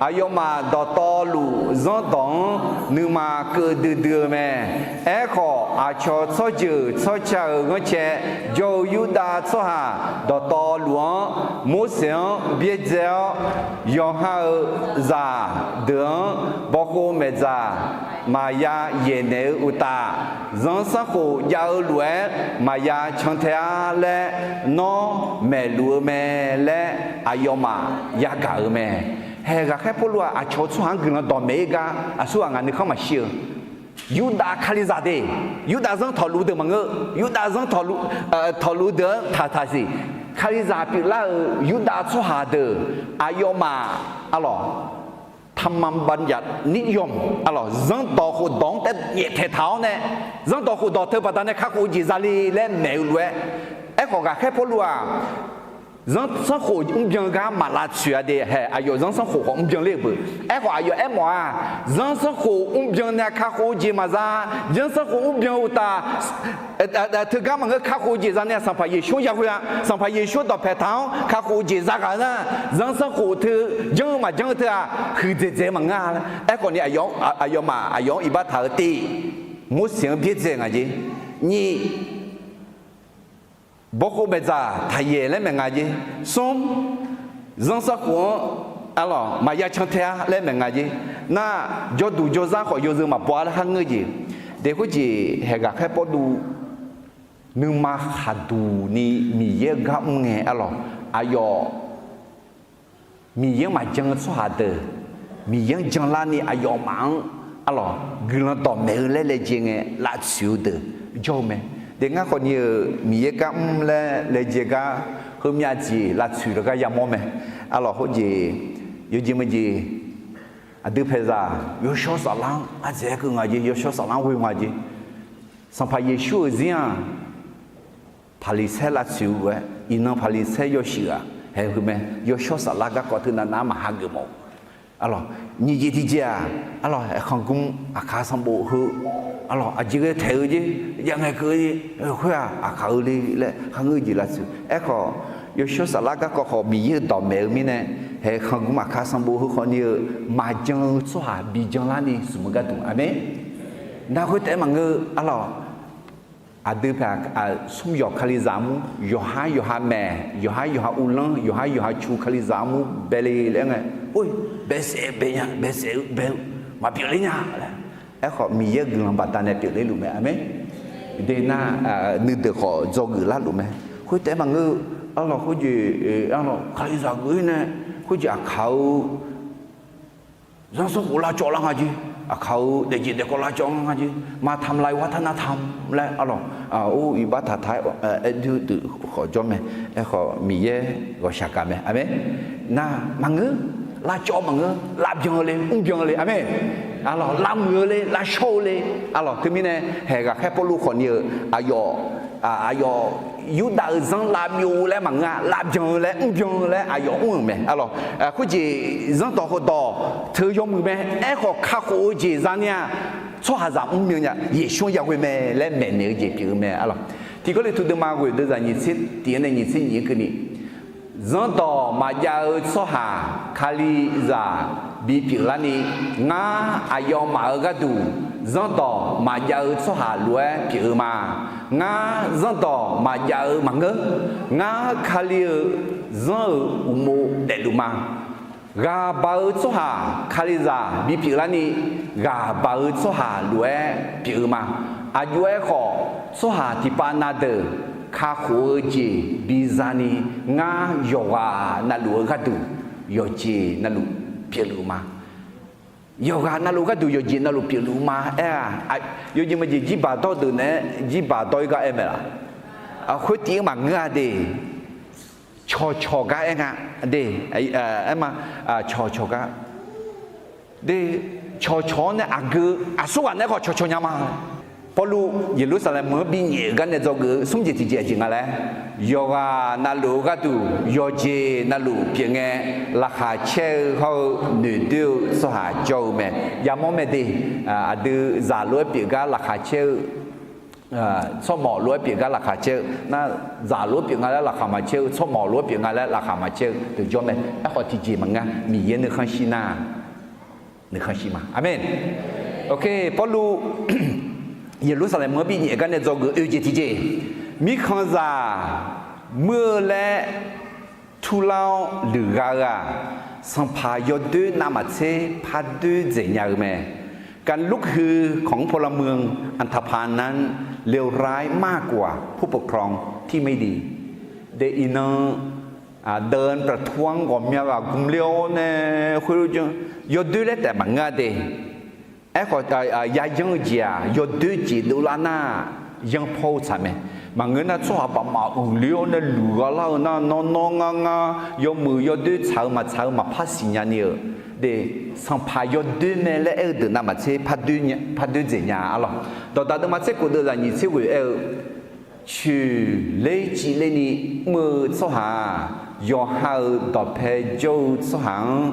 Aqyawfmaf dawqtawvluf zanrdawq-anr nuima keuv duidui-eu mae. Aerkhawf, aqcawq tsawrjeuq tsawrca-euq ghanrcae jawr-eu Yurdav tsawrhaq dawqtawvluf-anr Morseq-anr byaerdzae-awr, yawqha-euq zaqdeuq-anr bawkhov maeqdzaq maqya yaeqnaeq-eu uqtaf, zanrsanrkhof jav-eu lof-aer maqya cantae-ar laer nawr maeqluf-eu mae laer aqyawfmaf yagaq-euq mae. Haeq ghaqkhaer Pawrluv-aq aqcawq-eu tsawrhaq-anr guiqlanq dawqmaeq-ir gar aqsurghaq ngaq nuikhanr maqshir-eu Yurdav Kalizaq de, Yurdav zanr tawqluf deuq maqngeur, Yurdav zanr tawqluf deuq-anr taqtaq siq. Kalizaq pyeuflar-euq Yurdav tsawrhaq deuq aqyawfmaf arlawq, ธรรมบัญญัตินิยม arlawq, zanrdawq khofdawq-anr taef nyaeftaeq taq-awr nae, zanrdawq khofdawq teu baqdanae kakhof-eu jeq zale laer maeq-eu lof-aer, aerkhawf ghaqkhaer Pawrluv-aq, zanrsanrkhof mrbyan gar maq lavtsoeq-a de. Haeq aqyawf zanrsanrkhof khawf mrbyan ler-euq beu. Aerkhawf aqyawf aermawf-aq, zanrsanrkhof mrbyan nae kakhof-eu jeq maqza. Zanrsanrkhof mrbyan-eu uqtaf, teugar maqngeur, kakhof-eu jeq za nae Sanqpaq Yeqsur-anr yaghoe-a. Sanqpaq Yeqsur dawqpaeq taq-anr kakhof-eu jeq zaghaq-eu nar, zanrsanrkhof teu janr-eu maqjanr-eu teu-aq huiqdzaeq dzaeq-eu maqngeur-a. Aerkhawf ni aqyawfmaf aqyawf-anr iqbax taq-eu te, Morseq-anr byaerdzae nga jeq. Nyiq, bawkhov maeqdzaq taqyaeq laer maeq nga jeq. Smr, zanrsanrkhof-anr arlawq maqya cantae-ar laer maeq nga jeq. Nar, jawrduq jawrzar khawf yawzeu maqbaw-ar laer kharngeur jeq. Daeqkhoer jeq haeq ghaqkhaer Pawrluv nuima khaqduq ni Miqyaer-eu gar mr ngae arlawq, aqyawf Miqyaer-anr maqjan-eu tsawrhaq deuq, Miqyaer-anr janlarni aqyawfmaf-anr arlawq guiqlanq dawqmaeq-eu laer laejae ngae lavtsoeq-eu deuq jawr-eu mae. Daeq ngar khawfni-euq Miqyaer gar mr laer laejae gar heumyav jeq lavtsoeq lawr gar yamawr mae. Arlawq khoerjeq, yawjeq meujeq, aqdui paeqzaq yawshawr saflar-anr ardzaeq-aer keuv nga jeq, yawshawr saflar-anr ghoe nga jeq. Sanqpaq Yeqsur-euq zir-aq, Paqliqsaer lavtsoeq-eu lof-aer, iqnan Paqliqsaer yawshuif ghaq haeq-eu mae, yawshawr saflar garkawv teu navnav-anr maqha geuf mawf-eu. Arlawq, nyiq jeq tiqjeq-aq, arlawq, aerkhanq gmr aqkaq sanqbof heu, arlawq, aqjeq ghae taeq-eu jeq, jav ngae keuv-eu jeq, khoer-aq aqkaq-eu le laer kharngeur jeq lavtsoeq. Aerkhawf, yawshawr saflar garkawv khawf Miqyaer-euq dawqmaeq-eu mirnae, aerkhanq gmr aqkaq sanqbof heu khawfni-eu maqjan-eu tsawrhaq bijan larni smq-eu gharduq. Aqmeq. Nar khoertaef-aer maqngeur, arlawq, aqdui paeq, smr yawq Kalizaq armur, yawqhar yawqha maeq, yawqhar yawqha uvlanr, yawqhar yawqha cu Kalizaq armur bae le laer ngae, or, baesaef bae nya, baesaef-eu bae-eu maqpyeuf ler nya laer. Aerkhawf Miqyaer-euq guiqlanq baqdanae pyeufler luf mae. Aqmeq. Denar, nuideuq khawf dzawgeuf larluf mae. Khoertaef-aer maqngeur-eu, arlawq khoerjeq, arlawq Kalizaq geuf-ir nae, khoerjeq aqkaq-eu zanrsanrkhof lavcawv lar nga jeq, aqkaq-eu daefjeq daefkawv lavcawv nga jeq, มาทำลายวัฒนธรรม laer arlawq, or, iqbax taqtaq-aer aer duidui khawf jawr mae. Aerkhawf Miqyaer ghawqshaq gaq mae. Aqmeq. Nar maqngeur, lavcawv maqngeur, lavbyan-eu le, mrbyan-eu le. Aqmeq. Arlawq, lavmuiq-eu le, lavshawr-eu le. Arlawq, teumirnae haeq ghaqkhaer Pawrluv khawfni-euq aqyawf aqyawf Yurdav-euq zanr lavbyov laer maqngeur-a, lavbyan-eu laer mrbyan-eu laer aqyawf mr-euq mae. Arlawq, khoerjeq zanrdawq heudawq teu yawmuiq mae. Aerkhawf, kakhof-eu jeq zani-aq, tsawrhaqzaq mrmyan nya, Yeqsur-anr yaghoe mae laer maeqnaeq-eu jeq pyeuf-eu mae. Arlawq, Tiq Gawrliqtu deuvma ghoeq deuvzaq nyiq tser tiq-anr nae nyiq tser nyiq-anr keuvni, Zanrdawq maqjav-eu tsawrhaq Kalizaq bipyeuf larni, ngar aqyawfmaf-euq gharduq zanrdawq maqjav-eu tsawrhaq lof-aer pyeuf-eu ma. Ngar zanrdawq maqjav-eu maqngeur. Ngar Kali-euq zanr-euq uqmov daefluf ma. Ghaq baq-eu tsawrhaq Kalizaq bipyeuf larni, ghaq baq-eu tsawrhaq lof-aer pyeuf-eu ma. Aqjox-aer khawf, tsawrhaq tiqpav na deuq kakhof-eu jeq bizani, ngar yawqghaq navluf-eu gharduq yawqjeq navluf pyeufluf-eu ma. Yawqghaq navluf gharduq yawqjeq navluf pyeufluf-eu ma. Aer-aq, yawjeq maqjeq jirbaq dawr deuq naeq-aer jirbaq dawr-ir gar aer mae laf? Khoertiv-anr maqngeur-a de. Cawqcawq gar aer nga de. Aer ma, cawqcawq gar de. Cawqcawq-anr nae aqgeu aqsurghaq naeq-aer khawf cawqcawq nya ma. Pawrluv Yeqlursaqlaeq meuq-anr binyaef-euq gar nae dzawgeuf-eu smr jeq tiqjeq aqjeq nga laer, yawqghaq navluf-eu gharduq yawqjeq navluf pyeufngae, laqkhaq caer-eu hawr-eu noeqdoer-eu tsawrhaq jawr-eu mae. Yamawr mae de. Aqdui zaq lof-aer pyeuf gar laqkhaq caer-eu, tsawrmawq lof-aer pyeuf gar laqkhaq caer-eu nar, zaq lof-aer pyeuf nga laer laqkhaq maqcaer-eu, tsawrmawq lof-aer pyeuf nga laer laqkhaq maqcaer-eu deuq jawr mae. Aerkhawf, tiqjeq maqngeur, Miqyaer nuikhanr shir nar nuikhanr shir ma. Aqmeq. Pawrluv Yeqlursaqlaeq meuq-anr binyaef gar nae dzawgeuf oe jeq tiqjeq, mirkhanqzaq muir-eu laer turlar-awr luiqgha-eu-aq, sanqpaq yawdoer navmaqtser pardoer dzaeq nya-eu mae. การลุกฮือของพลเมืองอันธพาลนั้นเลวร้ายมากกว่าผู้ปกครองที่ไม่ดี De iqnan, เดินประท้วง ghawqmya ghaq gmqler-awr nae khoerlof janr yawdoer laer taef maqngeur-a de. Aerkhawf, yayanr-eu jeq-aq yawdoer jeq dovlar nar, yanrpawr-eu tsaq mae. Maqngeur nar, tsawrhaq baqmaf uiqler-awr nae luiqgha lar-eu nar, nawr nawr ngar ngar yawmuiq yawdoer tsaq-eu maqtsaq-eu maqpar siqnya ni-euq de. Sanqpaq yawdoer mae laer aer-eu deuq navmaqtser pardoer dzaeq nya-a lawq. Dawqdaq deuvma tser khof deuvzaq nyiq tser ghoeq aer-eu, coeqler civler ni mr-eu tsawrhaq-aq, yawqha-euq dawqpae jawr-eu tsawrhaq-anr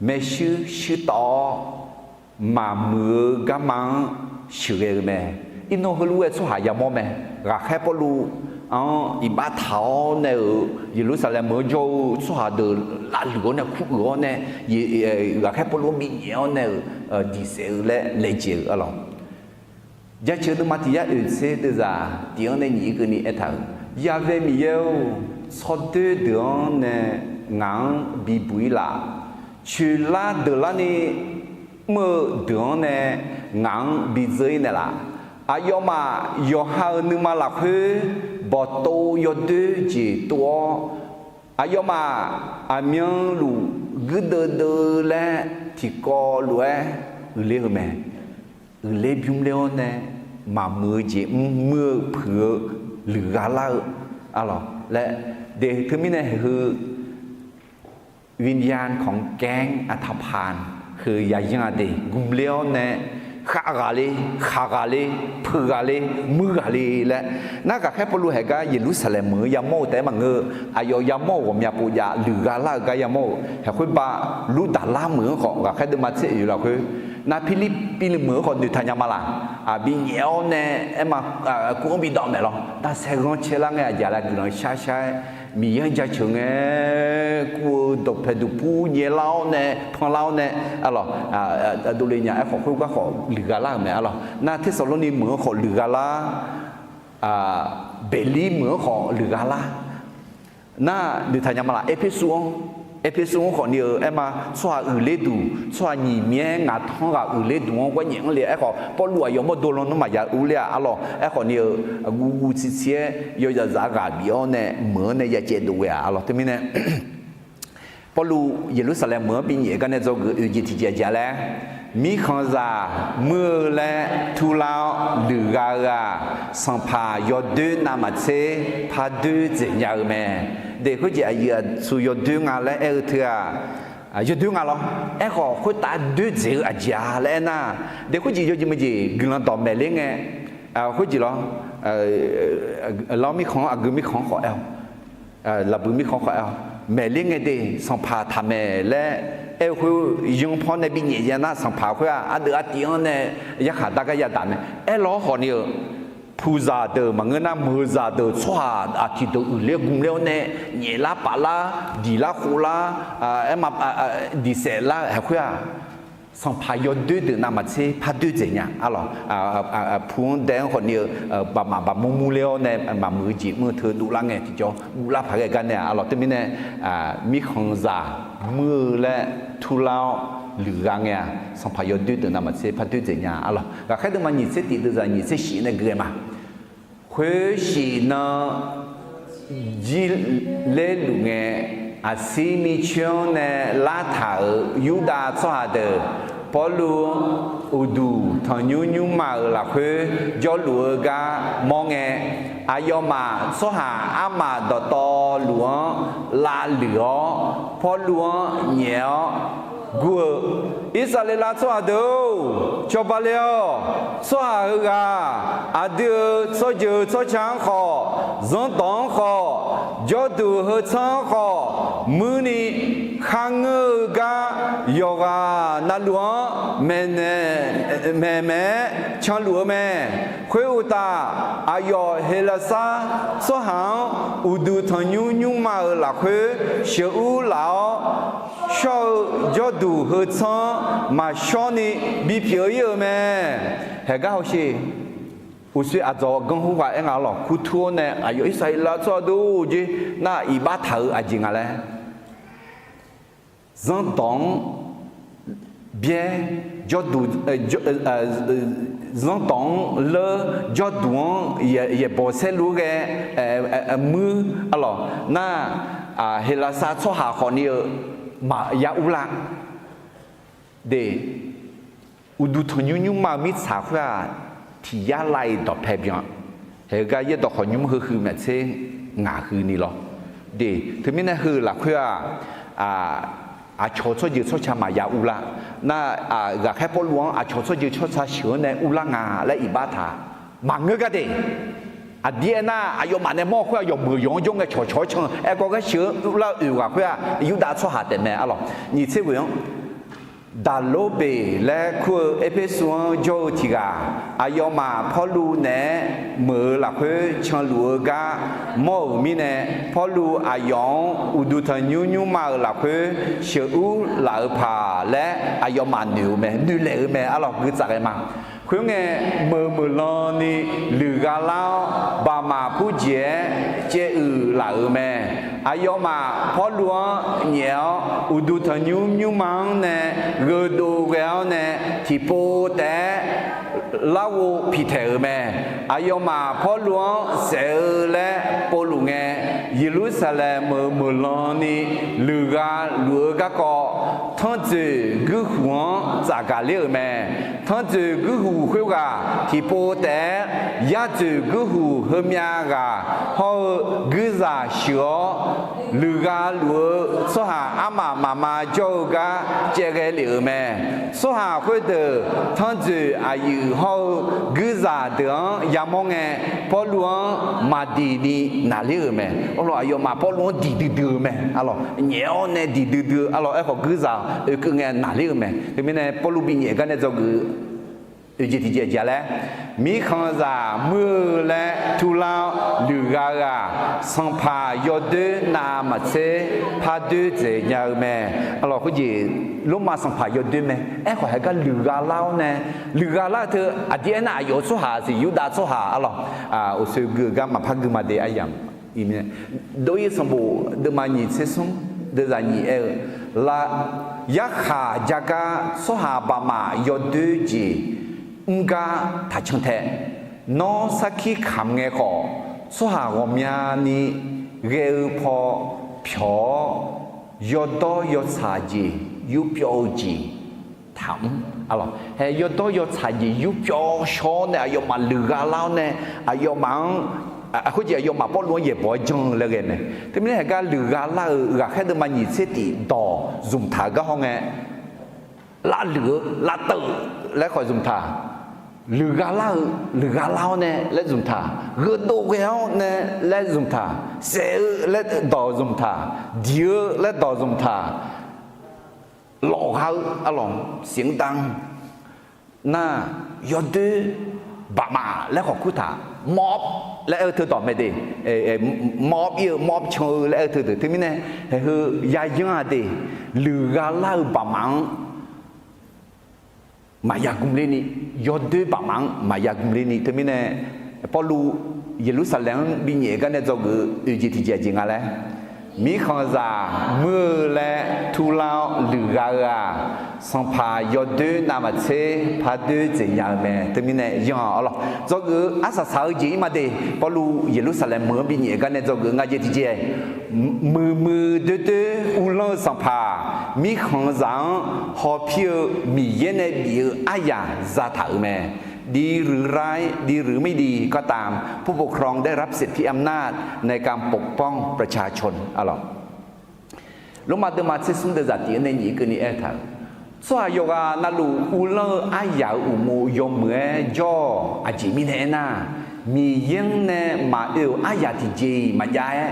maershuir shuir tawv-awr, maqmuiq-eu garma-anr sheuqghae-eu mae. Iqnan heulof-aer tsawrhaq yamawr mae. Ghaqkhaer Pawrluv-anr iqbax taq-awr nae-euq Yeqlursaqlaeq meuq-anr jawr-eu tsawrhaq deuq lavluiq-awr nae kur-euq-awr nae, ghaqkhaer Pawrluv-anr binyaef-awr nae-euq diqsaef-eu laer laejae-eu-a lawq. Jaceuq deuvma tiq yar oeq tser deuvzaq tiq-anr nae nyiq-ir keuvni aertaq-euq, Yaqvae Miqyaer-or, tsawrdoer deuq-anr nae ngaq-anr bibuq-ir laf. Coeqlar deuq larni mr-eu deuq-anr nae ngaq-anr bidzeur-ir naeqlaf. Aqyawfmaf yawqha-euq nuima lafkhoer bawqtov yawdoer jeq tov-awr, aqyawfmaf aqmyanluf guirdeuv deuv-eu laer tiqkawv lof-aer uiqler-eu mae. Uiqler bymr ler-awr nae maqmuiq-eu jeq mr muir-eu puiq-eu luiqgha lar-eu-a lawq laer. De teumirnae heu วิญญาณของแก๊งอันธพาล heu yayanr-a de. Gmqler-awr nae khav ghaq le, khaq ghaq le, peuq ghaq le, muir ghaq le laer. Nar ghaqkhaer Pawrluv haeq gar Yeqlursaqlaeq meuq-eu yamawr-eu taef-aer maqngeur-eu, aqyawf yamawr-euq ghawqmya pov jav luiqgha lar-eu gar yamawr-euq. Haeq khoerbav Lurdaqlar meuq-anr khawf ghaqkhaer deuvma tser oeq lafkhoer, nar Pirlirpiv meuq-anr khawf noeqtaq nya ma laf. Binyaef-awr nae aerma, kur-anr bidawv maeq lawr. Nar saerghanr caerlar ngae aqjeq laer guiqlanq shar shar-aer Miqyaer-anr jaceuq ngae kur-eu dawqpae duqpur nyaelar-awr nae panlar-awr nae, a lawq, dovle nya. Aerkhawf khoergar khawf luiqgha lar-euq mae, a lawq. Nar Tersaqlorni meuq-anr khawf luiqgha lar, Beqlir meuq-anr khawf luiqgha lar. Nar noeqtaq nya ma laf. Erpersu-anr, Erpersu-anr khawfni-eu aerma, tsawrhaq uiqler duq, tsawrhaq nyiq myaer ngaq tanr ghaq uiqler duq-anr gharnyaef-anr le. Aerkhawf Pawrluv aqyawf mawrdo lan nawmaf ya urler-a, a lawq. Aerkhawfni-eu guvguv tsirtsir-aer yawzaqzaq-aer ghaq bif-awr nae meuq-anr nae ya caevdov ghae-aq, a lawq. Teumirnae Pawrluv Yeqlursaqlaeq meuq-anr binyaef gar nae dzawgeuf oeq jeq tiqjeq aqjeq-a laer, mirkhanqzaq muir-eu laer turlar-awr luiqgha-eu-aq, sanqpaq yawdoer navmaqtser pardoer dzaeq nya-eu mae. De khoerjeq aqyuif aqtsu yawdoer nga laer aer-eu teu-aq, yawdoer nga lawr. Aerkhawf khoertav doer dzaeq-eu aqjeq-a laer aernar, de khoerjeq yawjeq meujeq guiqlanq dawqmaeq ler ngae, khoerjeq lawr. Lar mirkhanq-anr, aqgeu mirkhanq-anr khawf aer-awq, laqbui mirkhanq-anr khawf aer-awq, maeqler ngae de, sanqpaq taqmaeq laer aer-eu khoer, yanr paw nae bi nyaef ya nar, sanqpaq khoer-aq ardeuv artiv-anr nae yarkhaq dar gar yadaq mae. Aerlaw-awr khawf ni-eu, puqzaq deuq maqngeur nar, meuqzaq deuq tsawrhaq aqtiq deuq uiqler gmler-awr nae, nyaeflar paflar, diqlar khovlar, aer, diqsaef lar-eu haeq khoer-aq, sanqpaq yawdoer deuq navmaqtser pardoer dzaeq nya. Arlawq, pu-anr dae-anr khawf ni-eu, baqmaf baqmur murler-awr nae maqmuiq-eu jeq mr-eu teu dovlar ngae tiqjawr guvlar paq ghae gar nae-aq. Arlawq, teumirnae mirkhanqzaq muir-eu laer turlar-awr luiqgha ngae-aq, sanqpaq yawdoer deuq navmaqtser pardoer dzaeq nya. Arlawq, ghaqkhaer deuvma nyiq tser tif deuvzaq nyiq tser shif nae gui-aer ma. Khoershif nan jir lerluf ngae, aqsir micoer-anr nae lartaq-euq Yurdav tsawrhaq deuq Pawrluv-anr uqduq tanqnymr nymrma-euq lafkhoer jawrluf-eu gar mawr ngae, aqyawfmaf tsawrhaq armaf dawqtawvluf-anr lavluiq-awr, Pawrluv-anr nyaef-awr gur-eu, Irsaqleqlav tsawrhaq deuq-or, cawba le-awq. Tsawrhaq heughaq aqdui-euq tsawrjeuq tsawrca-anr khawf, zanrdawq-anr khawf, jawrduq heu tsanr-anr khawf muirni kharngeur-eu gar yawqghaq navluf-anr maeqnaeq maeqmaeq-aer canluf-eu mae. Khoeruqtaf, aqyawf Heqlaqsar tsawrhaq-anr uqduq tanqnymr nymrma-euq lafkhoer sheuqur laf-awr, shawr-eu jawrduq heu tsanr-anr maqshawr ni bipyeuf ir-euq mae. Haeqgar hawsher, uqshoe aqdzawq ganr hur ghaq aer nga lawq. Kurtur-awr nae aqyawf Irsaqleqlav tsawrhaq deuq-or, jer nar iqbax taq-euq aqjeq nga laer, zanrdawq-anr byaer, jawrduq, zanrdawq-anr leur, jawrduq-anr yaeqbawq saerlu-aer ghae muir, arlawq nar, Heqlaqsar tsawrhaq khawfni-eu maqya urlar de. Uqduq tanqnymr nymrma-eu mirtsaq khoer-aq, tiq yar lav-iq dawqpae byan. Haegar yaerdawq khawqnymr heuhuiq maeqtser ngaq huini lawr de. Teumirnae heu lafkhoer-aq, aqcawq tsawrjeuq tsawrca maqya urlar. Nar, ghaqkhaer Pawrluv-anr aqcawq tsawrjeuq tsawrca sheuq-anr nae urlar nga laer iqbax taq maqngeur gar de. Aqdir aernar, aqyawfmaf nae mawr-eu khoer-aq, yawqmeuq yawq-anr jawr ngae cawqcawq-aer can. Aerkhawf, ghaer sheuq-anr urlar-eu oeq ghaq khoer-aq, Yurdav tsawrhaq taef mae. Arlawq, nyiq tser ghoeq-anr, Daqlorbeq laer kur-eu Erpersu-anr jawr-eu tiq ghaq, aqyawfmaf Pawrluv naeq-aer meuq-eu lafkhoer canluf-eu gar mawr-euq mirnae, Pawrluv aqyawf-anr uqduq tanqnymr nymrma-euq lafkhoer sheuqur laf-eu paq laer aqyawfmaf noeq-eu mae, noeqlaeq-eu mae. Arlawq, guitsaf ghae ma. Khoerngae, meuq meuq lan ni luiqgha lar-awr, baqmaf purjeq-aer caevuiq laf-euq mae. Aqyawfmaf Pawrluv-anr nyaef-awr, uqduq tanqnymr nymrma-anr nae gheudov ghae-awr nae, tiqpov taef-aer larghov piqtaeq-euq mae. Aqyawfmaf Pawrluv-anr saef-eu laer povluf ngae, Yeqlursaqlaeq meuq meuq lan ni luiqgha luf-eu garkawv, tanrjoeq guirhuq-anr tsafgaq ler-euq mae. Tanrjoeq guirhuq khoerghaq tiqpov taef-aer yarjoeq guirhuq heumyav ghaq hawr-eu guirzaq sheuq-awr, luiqgha luf-eu tsawrhaq armaf mafma jawr-eu gar caevghae lef-euq mae. Tsawrhaq khoerdeuq tanrjoeq aqyuif hawr-eu guirzaq deuq-anr yamawr ngae, Pawrluv-anr maqdiq ni naqler-euq mae. Arlawq, aqyawfmaf Pawrluv-anr diq duidui-eu mae. Arlawq, nyaef-awr nae diq duidui-eu. Arlawq, aerkhawf guirzaq oekeuv ngae naqler-euq mae. Teumirnae Pawrluv binyaef gar nae dzawgeuf-eu oeq jeq tiqjeq aqjeq-a laer, mirkhanqzaq muir-eu laer turlar-awr luiqgha-eu-aq, sanqpaq yawdoer navmaqtser pardoer dzaeq nya-eu mae. Arlawq, khoerjeq Lormav sanqpaq yawdoer mae. Aerkhawf haegar luiqgha lar-awr nae, luiqgha lar-eu teu aqdir aernar, aqyawf-eu tsawrhaq siq, Yurdav tsawrhaq. Arlawq, oqsoe gui-eu gar maqpar gui ma de. Arya, dov-ir sanqbof deuvma nyiq tser smr deuvzaq nyiq aer-eu, la, yarkhaq jagar tsawrhaq baqmaf yawdoer jeq mr gar taqcan tae. Nawr sarkir kamq ngae khawf, tsawrhaq ghawqmyani ghae-eu paw pyawq-awr, yawdawr yawtsaq jeq yurpyawv-eu jeq taqmr. Arlawq, hae yawdawr yawtsaq jeq yurpyawv shaw-awr nae aqyawfmaf luiqgha lar-awr nae, aqyawfmaf-anr, khoerjeq aqyawfmaf Pawrluv-anr yaeqbawq-aer jan-eu laer ghae mae. Teumirnae haegar luiqgha lar-eu ghaqkhaer deuvma nyiq tser tif dawq zmqtaq-eu gar hawr ngae, lavluiq-eu lavteuv-eu laer khawf zmqtaq. luiqgha lar-eu, luiqgha lar-awr nae laer zmq taq, gheudov ghae-awr nae laer zmq taq, saef-eu laer dawq zmq taq, diq-eu laer dawq zmq taq, lawfgha-eu arlawq siqnr da-anr nar, yawdoer baqmaf laer khawf kur taq, mawr laer aer-eu teu dawq mae de, mawr ir-eu mawr can-eu laer aer-eu teu deuq teumirnae, haeqheu yayanr-a de, luiqgha lar-eu baqmaf-anr maqya gmq lerni, yawdoer baqmaf-anr maqya gmq lerni teumirnae, Pawrluv Yeqlursaqlaeq-anr binyaef gar nae dzawgeuf-eu oeq jeq tiqjeq aqjeq nga laer, mirkhanqzaq muir-eu laer turlar-awr luiqgha-eu-aq, sanqpaq yawdoer navmaqtser pardoer dzaeq nya-eu mae. Teumirnae yanr-awq arlawq, dzawgeuf-eu arsaq saq-eu jeq ir ma de. Pawrluv Yeqlursaqlaeq meuq-anr binyaef gar nae dzawgeuf-eu nga jeq tiqjeq, muiqmuiq doerdoer uvlanr-eu sanqpaq, mirkhanqzaq-anr hawpir-eu Miqyaer nae bif-eu aryaq zataq-euq mae. ดีหรือร้าย ดีหรือไม่ดีก็ตาม ผู้ปกครองได้รับสิทธิอำนาจในการปกป้องประชาชน arlawq. Lormav deuvma tser smr deuvzaq tiq-eu nae nyiq keuvni aertaq-euq, tsawrhaq yawqghaq navluf uvlanr-eu aryaq-euq uqmov yawmuiq-aer jawr-awq. Aqjeq mirnae aernar, Miqyaer-anr nae maqoe-euq aryaq tiqjeq-iq maqjav-aer,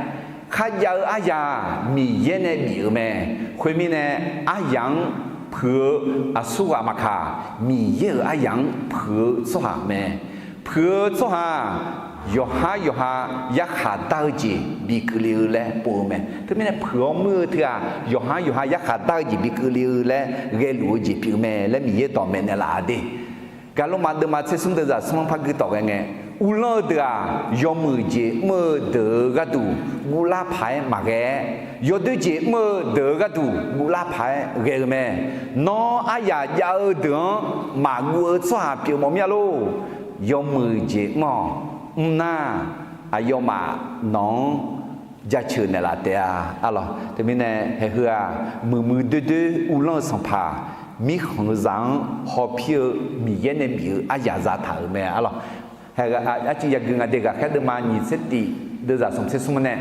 kharjav-eu aryaq Miqyaer nae bif-euq mae. Khoermirnae, aryaq-anr puiq-eu aqsurghaq maqkaq, Miqyaer-euq aryaq-anr puiq-eu tsawrhaq mae. Puiq-eu tsawrhaq yawqhar yawqha yarkhaq dar-eu jeq bikeuv le-eu laer pov-eu mae. Teumirnae puiq-awr muir-eu teughaq yawqhar yawqha yarkhaq dar-eu jeq bikeuv le-eu laer ghaeluf-eu jeq pyeuf mae laer Miqyaer dawqmaeq naeqlaf-a de. Gaqlormav deuvma tser smr deuvzaq smr-anr par guirdawq ghae ngae, uvlanr-eu deuq-aq, yawmuiq jeq mr-eu deuq-euq gharduq guvlar paq-aer maqghae-aer, yawdoer jeq mr-eu deuq-euq gharduq guvlar paq-aer ghae-eu mae. Nawr aryaq jav-eu deuq-anr maqguv-eu tsawrhaq pyeuf mawf mir-a lor. Yawmuiq jeq mr-awq. Mr nar, aqyawfmaf nawq-anr jaceuq naeqlaf taef-a. Arlawq, teumirnae haeqheu-aq, muiqmuiq doerdoer uvlanr-eu sanqpaq, mirkhanqzaq-anr hawpir-eu Miqyaer nae bif-eu aryaq zataq-euq mae. Arlawq, arcuiv yagui nga de. Ghaqkhaer deuvma nyiq tser tif deuvzaq smq tser smr nae,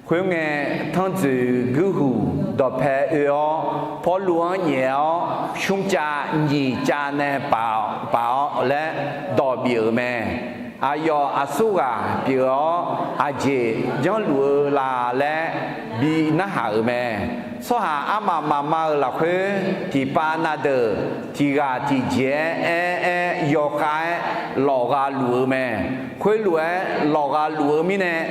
khoerngae, tanrjoeq guirhuq dawqpae oe-awr, Pawrluv-anr nyaef-awr, smrcav nyiq cav nae paf-awr laer dawq bif-euq mae. Aqyawf aqsurghaq pyeuf-awr, aqjeq janrluf-eu la laer bi narhaq-euq mae. Tsawrhaq armaf mafma-euq lafkhoer, tiqpav na deuq tiqghaq tiqjeq-aer aer-aer yawkhav-aer lawfgha luf-eu mae. Khoerlof-aer lawfgha luf-eu mirnae,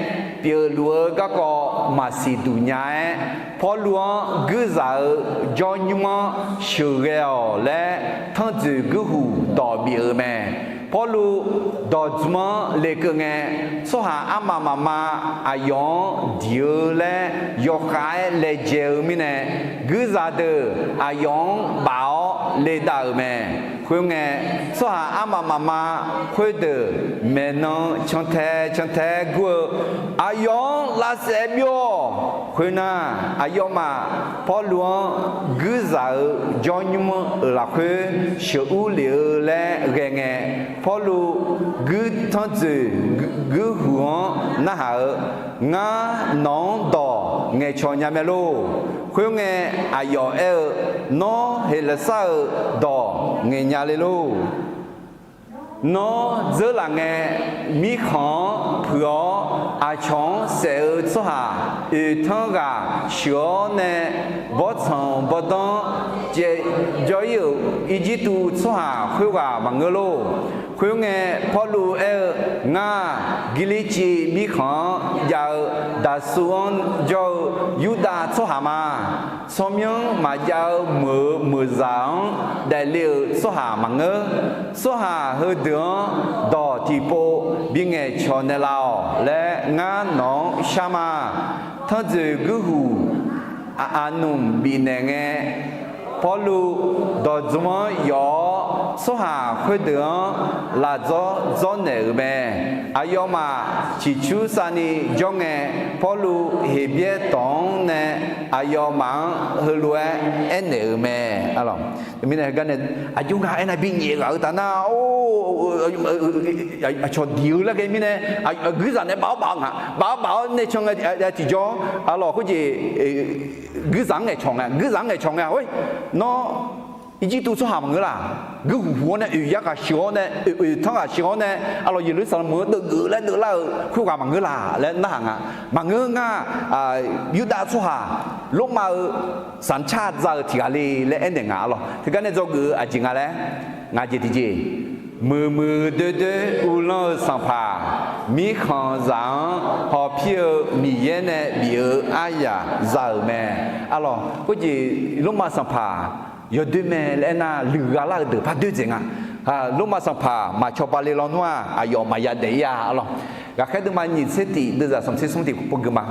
pyeufluf-eu garkawv maqsiq duq nya-aer, Pawrluv-anr guirzaq-eu jawrnymr-anr sheuqghae-awq laer, tanrjoeq guirhuq dawq bif-euq mae. Pawrluv dawq dzmr-anr lekeuv ngae, tsawrhaq armaf mafma aqyawf-anr diq-eu laer yawkhav-aer laejae-eu mirnae, guirzaq deuq aqyawf-anr baf-awr ledav-euq mae. Khoerngae, tsawrhaq armaf mafma khoerdeuq maeqnan cantae cantae-aer gur-eu, aqyawf-anr lavsaef byov-awq. Khoernar, aqyawfmaf Pawrluv-anr guirzaq-eu jawrnymr-euq lafkhoer sheuqur lef-eu laer ghae ngae, Pawrluv guir tanrjoeq guirhuq-anr narhaq-eu, Ngar nawq-anr dawq ngaeqcawq nya mae lor. Khoerngae, aqyawf aer-eu, Nawr heqlaqsar-euq dawq ngaeqnya le lor. Nawr dzeurlaf ngae, mirkhanq-anr puiq-awr aqcawq-anr saef-eu tsawrhaq oeqtanr ghaq sheuq-awr nae, bawrtsanq bawrdanr caev jawr-ir-euq Irjirtuv tsawrhaq khoerghaq maqngeur lor. Khoerngae, Pawrluv aer-eu, Ngar-aq, Girlirciv mirkhanq-anr jav-eu Daqsuv-anr jawr-eu Yurdav tsawrhaq ma. Tsawrmyanr maqjav-eu meuq-eu meuqzaq-anr daefle-euq tsawrhaq maqngeur. Tsawrhaq heudeuq-anr dawq tiqpov bingaeqcawq naeqlaf-awq laer ngar nawq-anr shar ma. Tanrjoeq guirhuq aqnmq bifnaeq ngae, Pawrluv dawq dzmr-anr yawf-awr, tsawrhaq khoerdeuq-anr lafdzawr dzawrnaeq-euq mae. Aqyawfmaf ciqcursav ni jawr ngae, Pawrluv Heqbyaer dawq-anr nae aqyawfmaf-anr heulof-aer aernaeq-euq mae. Mirnae heugar nae aqjox nga aernar, binyaef ghaq-eu taf nar, or, aqcawq diq-eu laer ghae mirnae, guirzaq nae baf-awr baf-awr ngaq, baf-awr baf-awr nae can ngae tiqjawr, arlawq khoerjeq guirzaq-anr ngaeqcawq ngae, guirzaq-anr ngaeqcawq ngae, or, nawr Irjirtuv tsawrhaq maqngeur laq? Guirhuq huq-awr nae oeq yar ghaq sheuq-awr nae, oeq tanr ghaq sheuq-awr nae, arlawq Yeqlursaqlaeq meuq-anr deuvgeuf laer deuvlar-eu khoerghaq maqngeur laq laer narhaq nga. Maqngeur ngar, Yurdav tsawrhaq, Lormav-eu sanqcar dza-eu tiq ghaq le laer aernaeq nga arlawq. Teugar nae dzawgeuf-eu aqjeq nga laer, ngaq jeq tiqjeq, muiqmuiq doer doer uvlanr-eu sanqpaq, mirkhanqzaq-anr hawpir-eu Miqyaer nae bif-eu aryaq za-euq mae. Arlawq khoerjeq, Lormav sanqpaq yawdoer mae laer aernar, luiqgha lar-eu deuq par doer dzaeq nga. Lormav sanqpaq maq cawba le lawnmr-aq, aqyawf maqya daef-ir-a arlawq. Ghaqkhaer deuvma nyiq tser tiq deuvzaq smq tser smr tiq pov gui ma.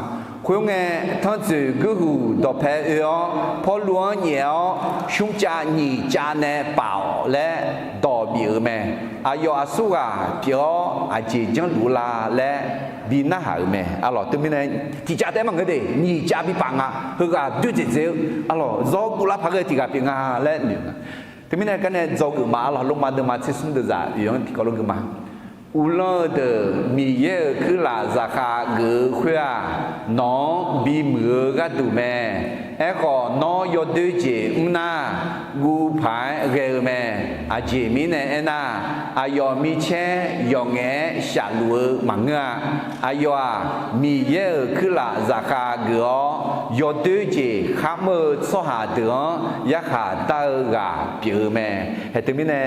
Khoerngae, tanrtsoeq guirhuq dawqpae oe-awr, Pawrluv-anr nyaef-awr, smrcav nyiq cav nae paf-awq laer dawq bif-euq mae. Aqyawf aqsurghaq pyeuf-awr aqjeq janrluf-eu la laer bi narhaq-euq mae. Arlawq teumirnae, tiq cav taef-aer maqngeur de, nyiq cav bi paf nga. Heughaq doer dzaeq dzaeq-eu, arlawq zawr guvlar paq ghae tiq ghaq pyeuf nga laer noeq nga. Teumirnae gar nae dzawgeuf ma arlawq, Lormav deuvma tser smr deuvzaq oeq-anr tiqkawv lof gui ma. Uvlanr-eu deuq Miqyaer-euq kuirlaf zaqkhav geuf-eu khoer-aq, nawq-anr bimuiq-eu gharduq mae. Aerkhawf, nawr yawdoer jeq mr nar, guv paq-aer ghae-eu mae. Aqjeq mirnae aernar, aqyawf micaer yawqngaef-aer shafluf-eu maqngeur-a. Aqyawf-aq, Miqyaer-euq kuirlaf zaqkhav geuf-awr, yawdoer jeq kharmr-eu tsawrhaq deuq-anr yarkhaq dar-eu ghaq pyeuf-eu mae. Haeq teumirnae,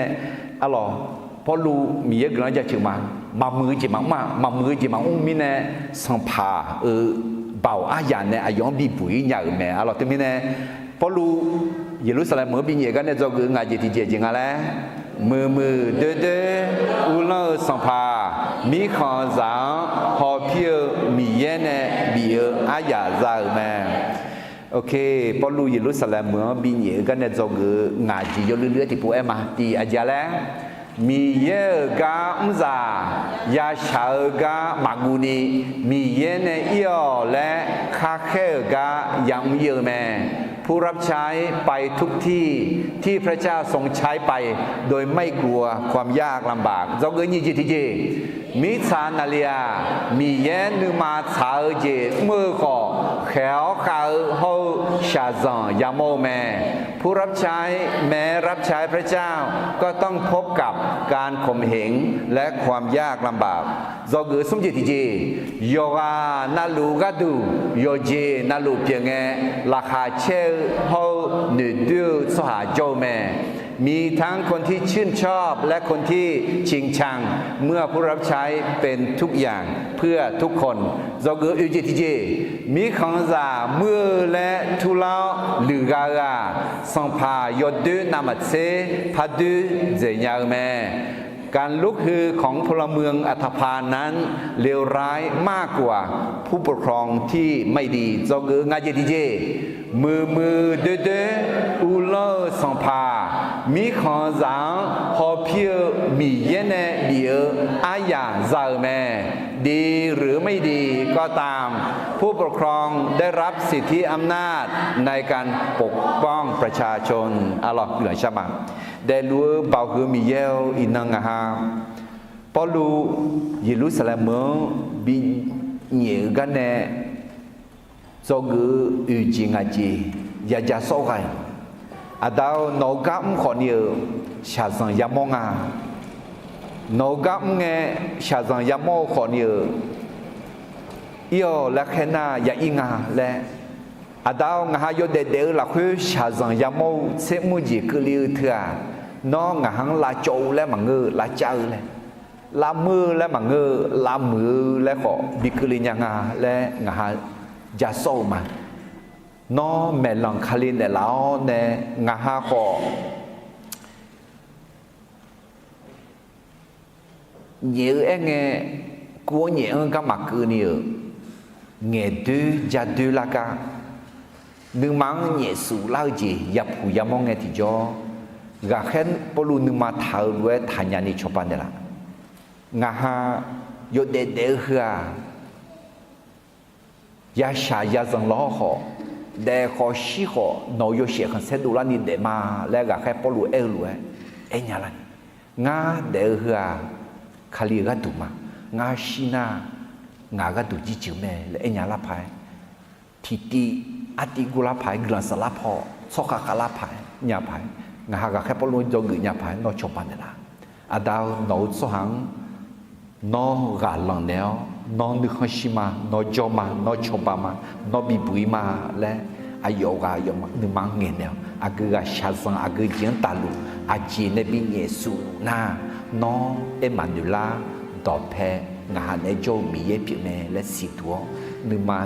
arlawq, Pawrluv Miqyaer guiqlanq jaceuq ma. Maqmuiq-eu jeq maqmr-aq, maqmuiq-eu jeq maqmr mirnae, sanqpaq-euq baoq aryaq nae aqyawf-anr bibuq-ir nya-euq mae. Arlawq teumirnae, Pawrluv Yeqlursaqlaeq meuq-anr binyaef gar nae dzawgeuf-eu ngaq jeq tiqjeq jeq nga laer, muiqmuiq doer doer uvlanr-eu sanqpaq, mirkhanqzaq-anr hawpir-eu Miqyaer nae bif-eu aryaq za-euq mae. Pawrluv Yeqlursaqlaeq meuq-anr binyaef-eu gar nae dzawgeuf-eu ngaq jeq yawluiv luiv-aer tiqpov aer ma. Tiq aqjeq laer, Miqyaer-euq gar mrzaq yashaq-eu gar maqguv ni, Miqyaer nae ir-awq laer khar khaer-euq gar yamr ir-eu mae. ผู้รับใช้ไปทุกที่ที่พระเจ้าทรงใช้ไปโดยไม่กลัวความยากลำบาก dzawgeuf nyiq jeq tiqjeq, mirtsaq naqli-aq, Miqyaer nuima tsaq-eu jeq mr-eu khawf, khaeq-awr khav-eu hawr-eu shaqzanq yamawr-eu mae. ผู้รับใช้แม้รับใช้พระเจ้าก็ต้องพบกับการข่มเหงและความยากลำบาก dzawgeuf smr jeq tiqjeq, yawqghaq navluf gharduq yawqjeq navluf pyeuf ngae, laqkhaq caer-eu hawr-eu noeqdoer-eu tsawrhaq jawr-eu mae. มีทั้งคนที่ชื่นชอบและคนที่ชิงชัง เมื่อผู้รับใช้เป็นทุกอย่างเพื่อทุกคน dzawgeuf oeq jeq tiqjeq, mirkhanqzaq muir-eu laer turlar-awr luiqgha-eu-aq, sanqpaq yawdoer navmaqtser pardoer dzaeq nya-eu mae. การลุกฮือของพลเมืองอันธพาลนั้นเลวร้ายมากกว่าผู้ปกครองที่ไม่ดี dzawgeuf ngaq jeq tiqjeq, muiqmuiq doer doer uvlanr-eu sanqpaq, mirkhanqzaq-anr hawpir-eu Miqyaer nae bif-eu aryaq za-euq mae. ดีหรือไม่ดีก็ตาม ผู้ปกครองได้รับสิทธิอำนาจในการปกป้องประชาชน arlawq guiqlanq shar ma. Daefluf-eu baoq huiq-eu Miqyaer-or, iqnan ngaq ha Pawrluv Yeqlursaqlaeq meuq-anr binyaef-eu gar nae dzawgeuf-eu oeq jeq ngaq jeq yaja sawr ghae-euq, Aqda-or, nawq-eu gar mr khawf ni-euq shaqzanq yamawr nga. Nawq-eu gar mr ngae shaqzanq yamawr-eu khawf ni-euq, ir-awq laer khaer nar ya ir nga laer, Aqda-or, ngaq ha yawdaef daef-eu lafkhoer shaqzanq yamawr-eu tser mr jeq keuvle-eu teu-aq, nawr ngaq ha-anr lavcawv-eu laer maqngeur-eu, lavcav-eu laer, lavmuir-eu laer maqngeur-eu, lavmuiq-eu laer khawf bi keuvle nya nga laer ngaq ha ja sawr-eu ma. Nawr maeqlanq Kali naeqlaf-awr nae ngaq ha khawf nyaef-eu aer ngae, kuv-anr nyaef-anr garma keuvni-euq ngaeqdoer jadoer lar gar, nuima-anr nyaef suf lar-eu jeq yapuq yamawr ngae tiqjawr, ghaqkhaer Pawrluv nuima taq-eu lof-aer taqnya ni cawba naeqlaf. Ngaq ha yawdaef daef-eu heu-aq, yashaq yazanq lawr khawf, daef khawf shir khawf, nawq-euq yawshaef khanqsaer dovlarni daef ma laer ghaqkhaer Pawrluv aer-eu lof-aer aernya larni, ngar daef-eu heu-aq, Kali-euq gharduq ma. Ngar shir nar, ngaq gharduq jirjeuq mae laer aernya lar paq-aer, tiqtiv artiv guvlar paq-aer, guiqlanq saflar paw, tsawrkhav khavlar paq-aer nya paq-aer, Ngaq ha ghaqkhaer Pawrluv-anr dzawgeuf nya paq-aer nawr cawba naeqlaf. Aqda-eu, nawq-eu tsawrhaq-anr nawr ghaq lanq naeq-awr, nawr nuikhanr shir ma, nawr jawr ma, nawr cawba ma, nawr bibuq-ir ma laer, aqyawf ghaq aqyawf nuima-anr ngaeqnaeq-awq. Aqgeu ghaq shaqzanq aqgeu jeq-anr tafluf, aqjeq nae binyaef suf luf nar, nawr Aermaqnoeqlar dawqpae ngaq ha naeq-aer jawr-eu Miqyaer pyeufmae laer siqduq-awr, nuima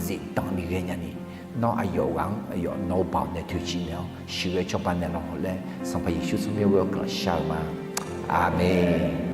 zifdanq ni ghaenya ni, nawr aqyawf ghaq-anr aqyawf nawq-eu baoq nae toeqciv naeq-awr sheuqghae cawba naeq lawq laer, Sanqpaq Yeqsur tsawrmyanr ghoer-awr guiqlanq shar-eu ma. Aqmeq.